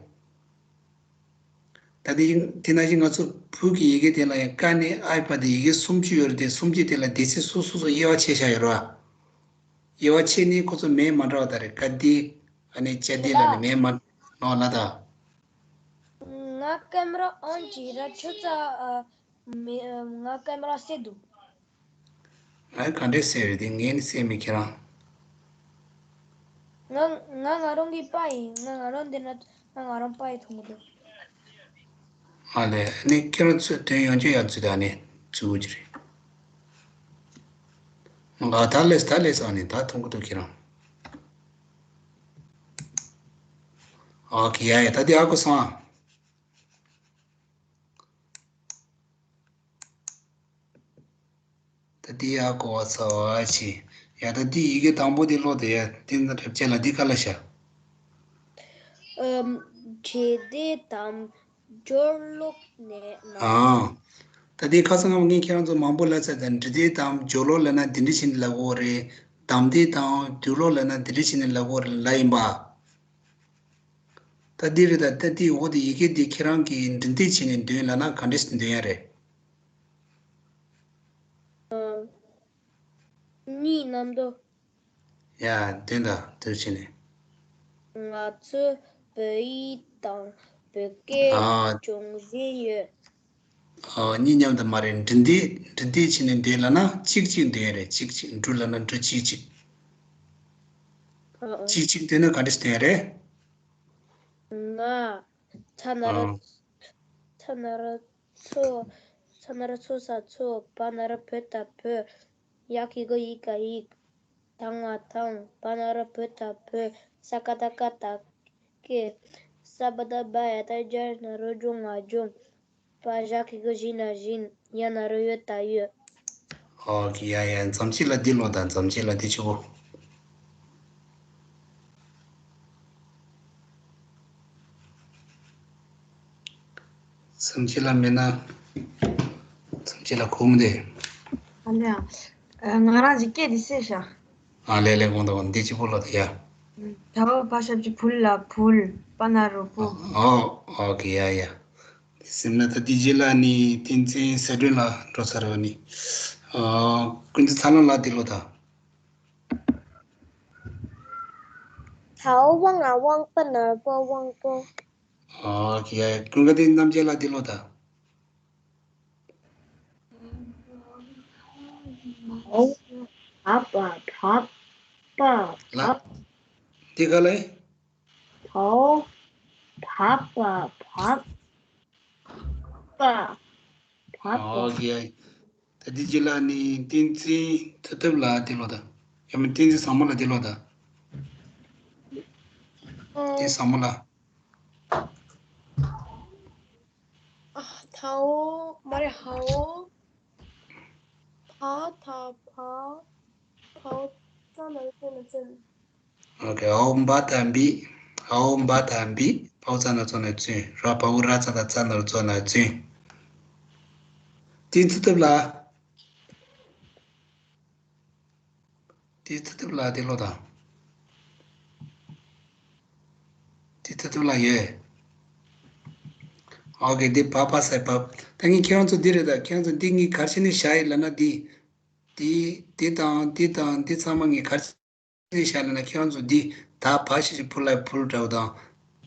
ད་དེ་དེ་ནང་བཞིན་ང་ཚོ་བོད་ཀྱི་ཡི་གེ་དེ་ལ་ཡང་ཀ་ནས་ཨའི་བར་དུ་ཡི་གེ་སུམ་ཅུ་ཡོད་རེད་དེ། སུམ་ཅུ་དེ་ལ་སྡེ་ཚན་སོ་སོ་སོ་དབྱེ་བ་ཕྱེ་བཞག་ཡོད་ར། དབྱེ་བ་ཕྱེ་ནས་ཁོ་ཚོ་མིང་མ་འདྲ་བ་དང་རེད། ཀ་དི་ཨ་ནི་ཅ་དི་ལབ་ནས་མིང་མ་འདྲ་བ་ལ་ད། ང་ཀེམ་ར་ཨོན་བྱེད་ར། ཁྱོད་ཚ་ཨ་མི་ཨ་ང་ཀེམ་ར་སེ་འདུག་ཨ་ག་འདྲས་སེ་རེད་དེ། ངས་ནི་སེ་མི་ཁྱེད་རང་། ང་ང་ང་རང་གི་པ་ཡིན། ང་ང་རང་འདི་ན་ང་ང་རང་པ་ཡི་མཐོང་གི་འདུག་ཨ་ལས། ཨ་ནི་ཁྱེད་རང་ཚོས་དོན་ཡོང་རྒྱུ་ཡག་ཚུལ་དང་ནི་བཙུགས་ཀྱི་རེད། ང་ད་ལས་ད་ལས་ཨ་ནི་ད་མཐོང་གི་འདུག་ཁྱེད་རང་། ཨོ་ཁེ་ཡ་ཡ། ད་དེ་ཧ་གོ་སོང་ཨ། ད་དེ་ཧ་གོ་བ་ཚ་བ་ཆེ། ཡ་ད་དེ་ཡི་གེ་དང་པོ་དེ་ཀློག་དེ་ཡ། དེ་ན་རབ་ཅན་ལ་དེ་ག་ལ་བྱ། ཨམ། འབྲི་དེབ་དང་སྦྱོར་ཀློག་ནས་ན། ཨང་། ད་དེ་ཁ་སང་ངས་ཁྱེད་རང་ཚོ་མང་པོ་ལ་ཚ་དང་འབྲི་དེབ་དང་སྦྱོར་ཀློག་ལབ་ན་འདི་འདྲ་བྱས་ནས་ལབ་དགོས་རེད། གདམ་དེབ་དང་དུས་ཀློག་ལབ་ན་འདི་འདྲ་བྱས་ནས་ལབ་དགོས་རེད་ལབ་ཡིན་པ། ད་འདི་རེད། ད་ད་འདི་འོ་དེ་ཡི་གེ་འདི་ཁྱེད་རང་གིས་འབྲི་དེབ་བྱས་ནས་འདོན་ལབ་ན་ག་འདྲས་འདོན་ཡ་རེད། གཉིས་མཉམ་དུ། ཡ་འདོན་དང་དུ་བྱས་ནས། ང་ཚོས་བོད་ཡིག་དང་བོད་སྐད་ཨ། སྦྱོང་བཞིན་ཡོད། ཨ། གཉིས་མཉམ་དུ་མ་རེད། འབྲི་དེབ་འབྲི་དེབ་བྱས་ནས་འདོན་ལབ་ན་གཅིག་གཅིག་འདོན་ཡ་རེད། གཅིག་གཅིག་འབྲི་ལབ་ན་འབྲི་གཅིག་གཅིག་ཨ་ཨ། གཅིག་གཅིག་འདོན་ན་ག་འདྲས་འདོན་ཡ་རེད། ང་ཚ་ན་ར། ཨ། ཚ་ན་ར་ཚོ། ཚ་ན་ར་ཚོ་ས་ཚོ། བ་ན་ར་བོ་ད་བོད། ཡ་གི་གུ་ཡི་ག་ཡིག་ད་ང་དང་། བ་ན་ར་བོ་ད་བོད། ས་ཀ་བཏགས་སྐ་ད་སྐད། ས་བ་བཏགས་སྦ་ཡ་བཏགས་སྦྱར། ན་རོ་སྦྱོ་ང་སྦྱོང་། བ་ཞབས་ཀྱུ་བཞི་ན་བཞིན། ཡ་ན་རོ་ཡོ་ད་ཡོད། ཨོ་ཁེ། ཡ་ཡ། མཚམས་གཅིག་ལ་འདི་ཀློག་དང་། མཚམས་གཅིག་ལ་འདི་ཆུ་བོ། མཚམས་གཅིག་ལ་མེད་ན། མཚམས་གཅིག་ལ་གོ་མི་འདུག་ཨ་ལས། ཨ། ང་རང་གི་སྐད་འདི་གསལ་ཤག་ཨ་ལས་ལས། གོང་དུ་འདི་གཅིག་པོ་ཀློག་དང་ཡ། ད་འོ་བ་ཞབས་ཀྱུ་བུ་ལ་བུལ། པ་ན་རོ་པོ། ཨོ་ཨོ་ཁེ། ཡ་ཡ། སེམས་ན་ད་དེ་རྗེས་ལ་ནི་བསྟན་འཛིན་གསལ་སྒྲོན་ལགས་འགྲོ་ཚར་བ་ནི། ཨ། ཀུན་བཟང་ཚ་ལམ་ལགས་འདི་ཀློག་དང་། ད་འོ་དབང་ང་དབང་པ་ན་རོ་པོ་དབང་པོ། ཨ། ཡ་ཡ། ཀུན་དགའ་བསྟན་རྣམ་རྒྱལ་ལགས་འདི་ཀློག་དང་། ད་འོ་བ་བ་བ་བ་ལ། བ། འདི་ག་ལ་ཡིན། ད་འོ་བ་བ་བ་བ་བ། ཨོ་ཁེ། ད་འདི་རྗེས་ལ་ནི་བསྟན་འཛིན་མཐུ་སྟོབས་ལགས་འདི་ཀློག་དང་། ཡང་མིན་བསྟན་འཛིན་བཟང་མོ་ལགས་འདི་ཀློག་དང་། བསྟན་འཛིན་བཟང་མོ་ལགས། ཨ། ད་འོ་མ་རེད། ཧ་འོ། བ་ད་བ། བ་འོ་ཙ་ན་རོ་བཙན་ན་བཙོན། ཨོ་ཁེ། འ་འོག་འབ་ད་འབིད། འ་འོག་འབ་ད་འབིད། བ་འོ་ཙ་ན་བཙོ་ན་བཙོན། ར་བ་འོ་ར་ཙ་ད་ཙ་ན་རོ་ཙོ་ན་བཙོན། བསྟན་འཛིན་མཐུ་སྟོབས་ལགས། བསྟན་འཛིན་མཐུ་སྟོབས་ལགས་འདི་ཀློག་དང་། བསྟན་འཛིན་མཐུ་སྟོབས་ལགས་ཡོད། ཨོ་ཁེ། འདི་བ་བ་ས་བ། ད་ངས་ཁྱེད་རང་ཚོ་འདི་རེད། ད་ཁྱེད་རང་ཚོ་འདི་ངས་ག་རེ་བྱས་ནས་བཞག་ཡིན་ལབ་ན། འདི་འདི་འདི་དང་འདི་དང་འདི་ཚང་མ་ངས་ག་རེ། རེད་ཤག་ལབ་ན་ཁྱེད་རང་ཚོ་འདི་ད་བ་ཞབས་ཀྱུ་བུ་ལ་བུལ་འདྲ་བོ་དང་།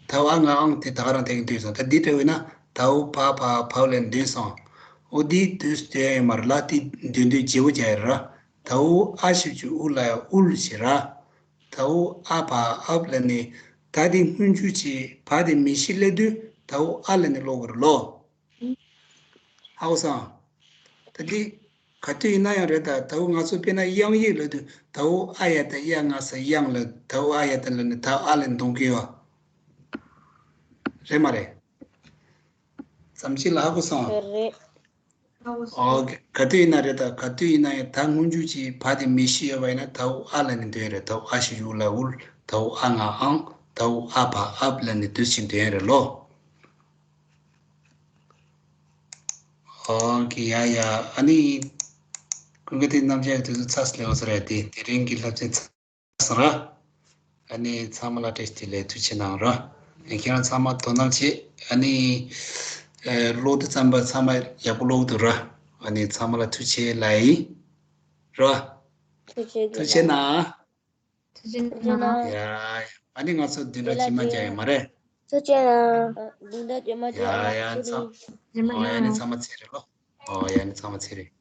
དའོ་ཨ་ང་ཨང་དེ་ད་ག་རང་དེ་གི་འདོན་སོང་། ད་འདི་འདྲ་བོ་ཡིན་ན་དའོ་བ་བ་བའོ་ལབ་འདོན་སོང་། འོ་འདི་དུས་སུ་འདོན་ཡ་ཡོད་མ་རེད་ལ། དེ་འདོན་དུས་བརྗེ་བོ་རྒྱག་ཡ་རེད་ར། དའོ་ཨ་ཞབས་ཀྱུ་ཨུ་ལ་ཡ་ཨུལ་ཞེས་ར། དའོ་ཨ་བ་ཨབ་ལབ་ནས་ད་དེ་སྔོན་འཇུག་བྱས། བ་དེ་མིང་གཞི་སླེབས་དུས་དའོ་ཨ་ལབ་ནས་ཀློག་དགོས་རེད་ལོ། ཧ་གོ་སོང་། ད་འདི་ག་དུས་ཡིན་ན་ཡང་རེད། ད་དའོ་ང་ཚོ་དཔེར་ན་དབྱངས་ཡིག་ལབ་དུས་དའོ་ཨ་ཡ་ད་ཡ་ང་ས་དབྱངས་ལ་དའོ་ཨ་ཡ་ད་ལབ་ནས་ད་ཨ་ལབ་ནས་འདོན་གི་ཡོད། རེད་མ་རེད། ཙམ་ཅིག་ལ་ཧ་གོ་སོང་། རེད། ཨོ་ག་དུས་ཡིན་ན་རེད། ད་ག་དུས་ཡིན་ན་ཡང་ད་སྔོན་འཇུག་གི་བ་དེ་མིང་གཞི་ཡོད་པ་ཡིན་ན་དའོ་ཨ་ལབ་ནས་འདོན་ཡ་རེད། དའོ་ཨ་ཞབས་ཀྱུ་ཨུ་ལ་ཨུལ། དའོ་ཨ་ང་ཨང་། དའོ་ཨ་བ་ཨབ་ལབ་ནས་དུས་ཕྱིན་འདོན་ཡ་རེད་ལོ། ཨོ་ཀེ། ཡ་ཡ། ཨ་ནི་ཀུན་དགའ་དེ་རྣམ་གཞག་གི་དུས་ཚོད་ཚར་སོང་ལེ། འོ་ས་རེད། དེ་དེ་རིང་གི་བསླབ་ཚན་ཚར་སོང་ར། ཨ་ནི་ཚང་མ་ལ་བཀྲ་ཤིས་བདེ་ལེགས། ཐུགས་རྗེ་གནང་ར། ཨ་ཁྱེད་རང་ཚང་མ་དོ་སྣང་བྱེད། ཨ་ནི་ཨེ་ཀློག་དུས་ཙམ་པ་ཚང་མ་ཡག་པོ་ཀློག་འདུག་ར། ཨ་ནི་ཚང་མ་ལ་ཐུགས་རྗེ་ཆེ་ལབ་ཡིན་ར། ཐུགས་རྗེ་ཆེ། ཐུགས་རྗེ་གནང་། ཐུགས་རྗེ་གནང་། ཡ་ཡ། ཨ་ནི་ང་ཚོ་བདུན་ཕྲག་རྗེས་མ་མཇལ་ཡ་མ་རེད། ཐུགས་རྗེ་གནང་། བདུན་ཕྲག་རྗེས་མ་མཇལ་ཡ། ཡ་ཡ། ཚང་། ཨོ་ཡ། ཨ་ནི་ཚང་མ་ཚེ་རིང་ལོ། ཨོ་ཡ། ཨ་ནི་ཚང་མ་ཚེ་རིང་།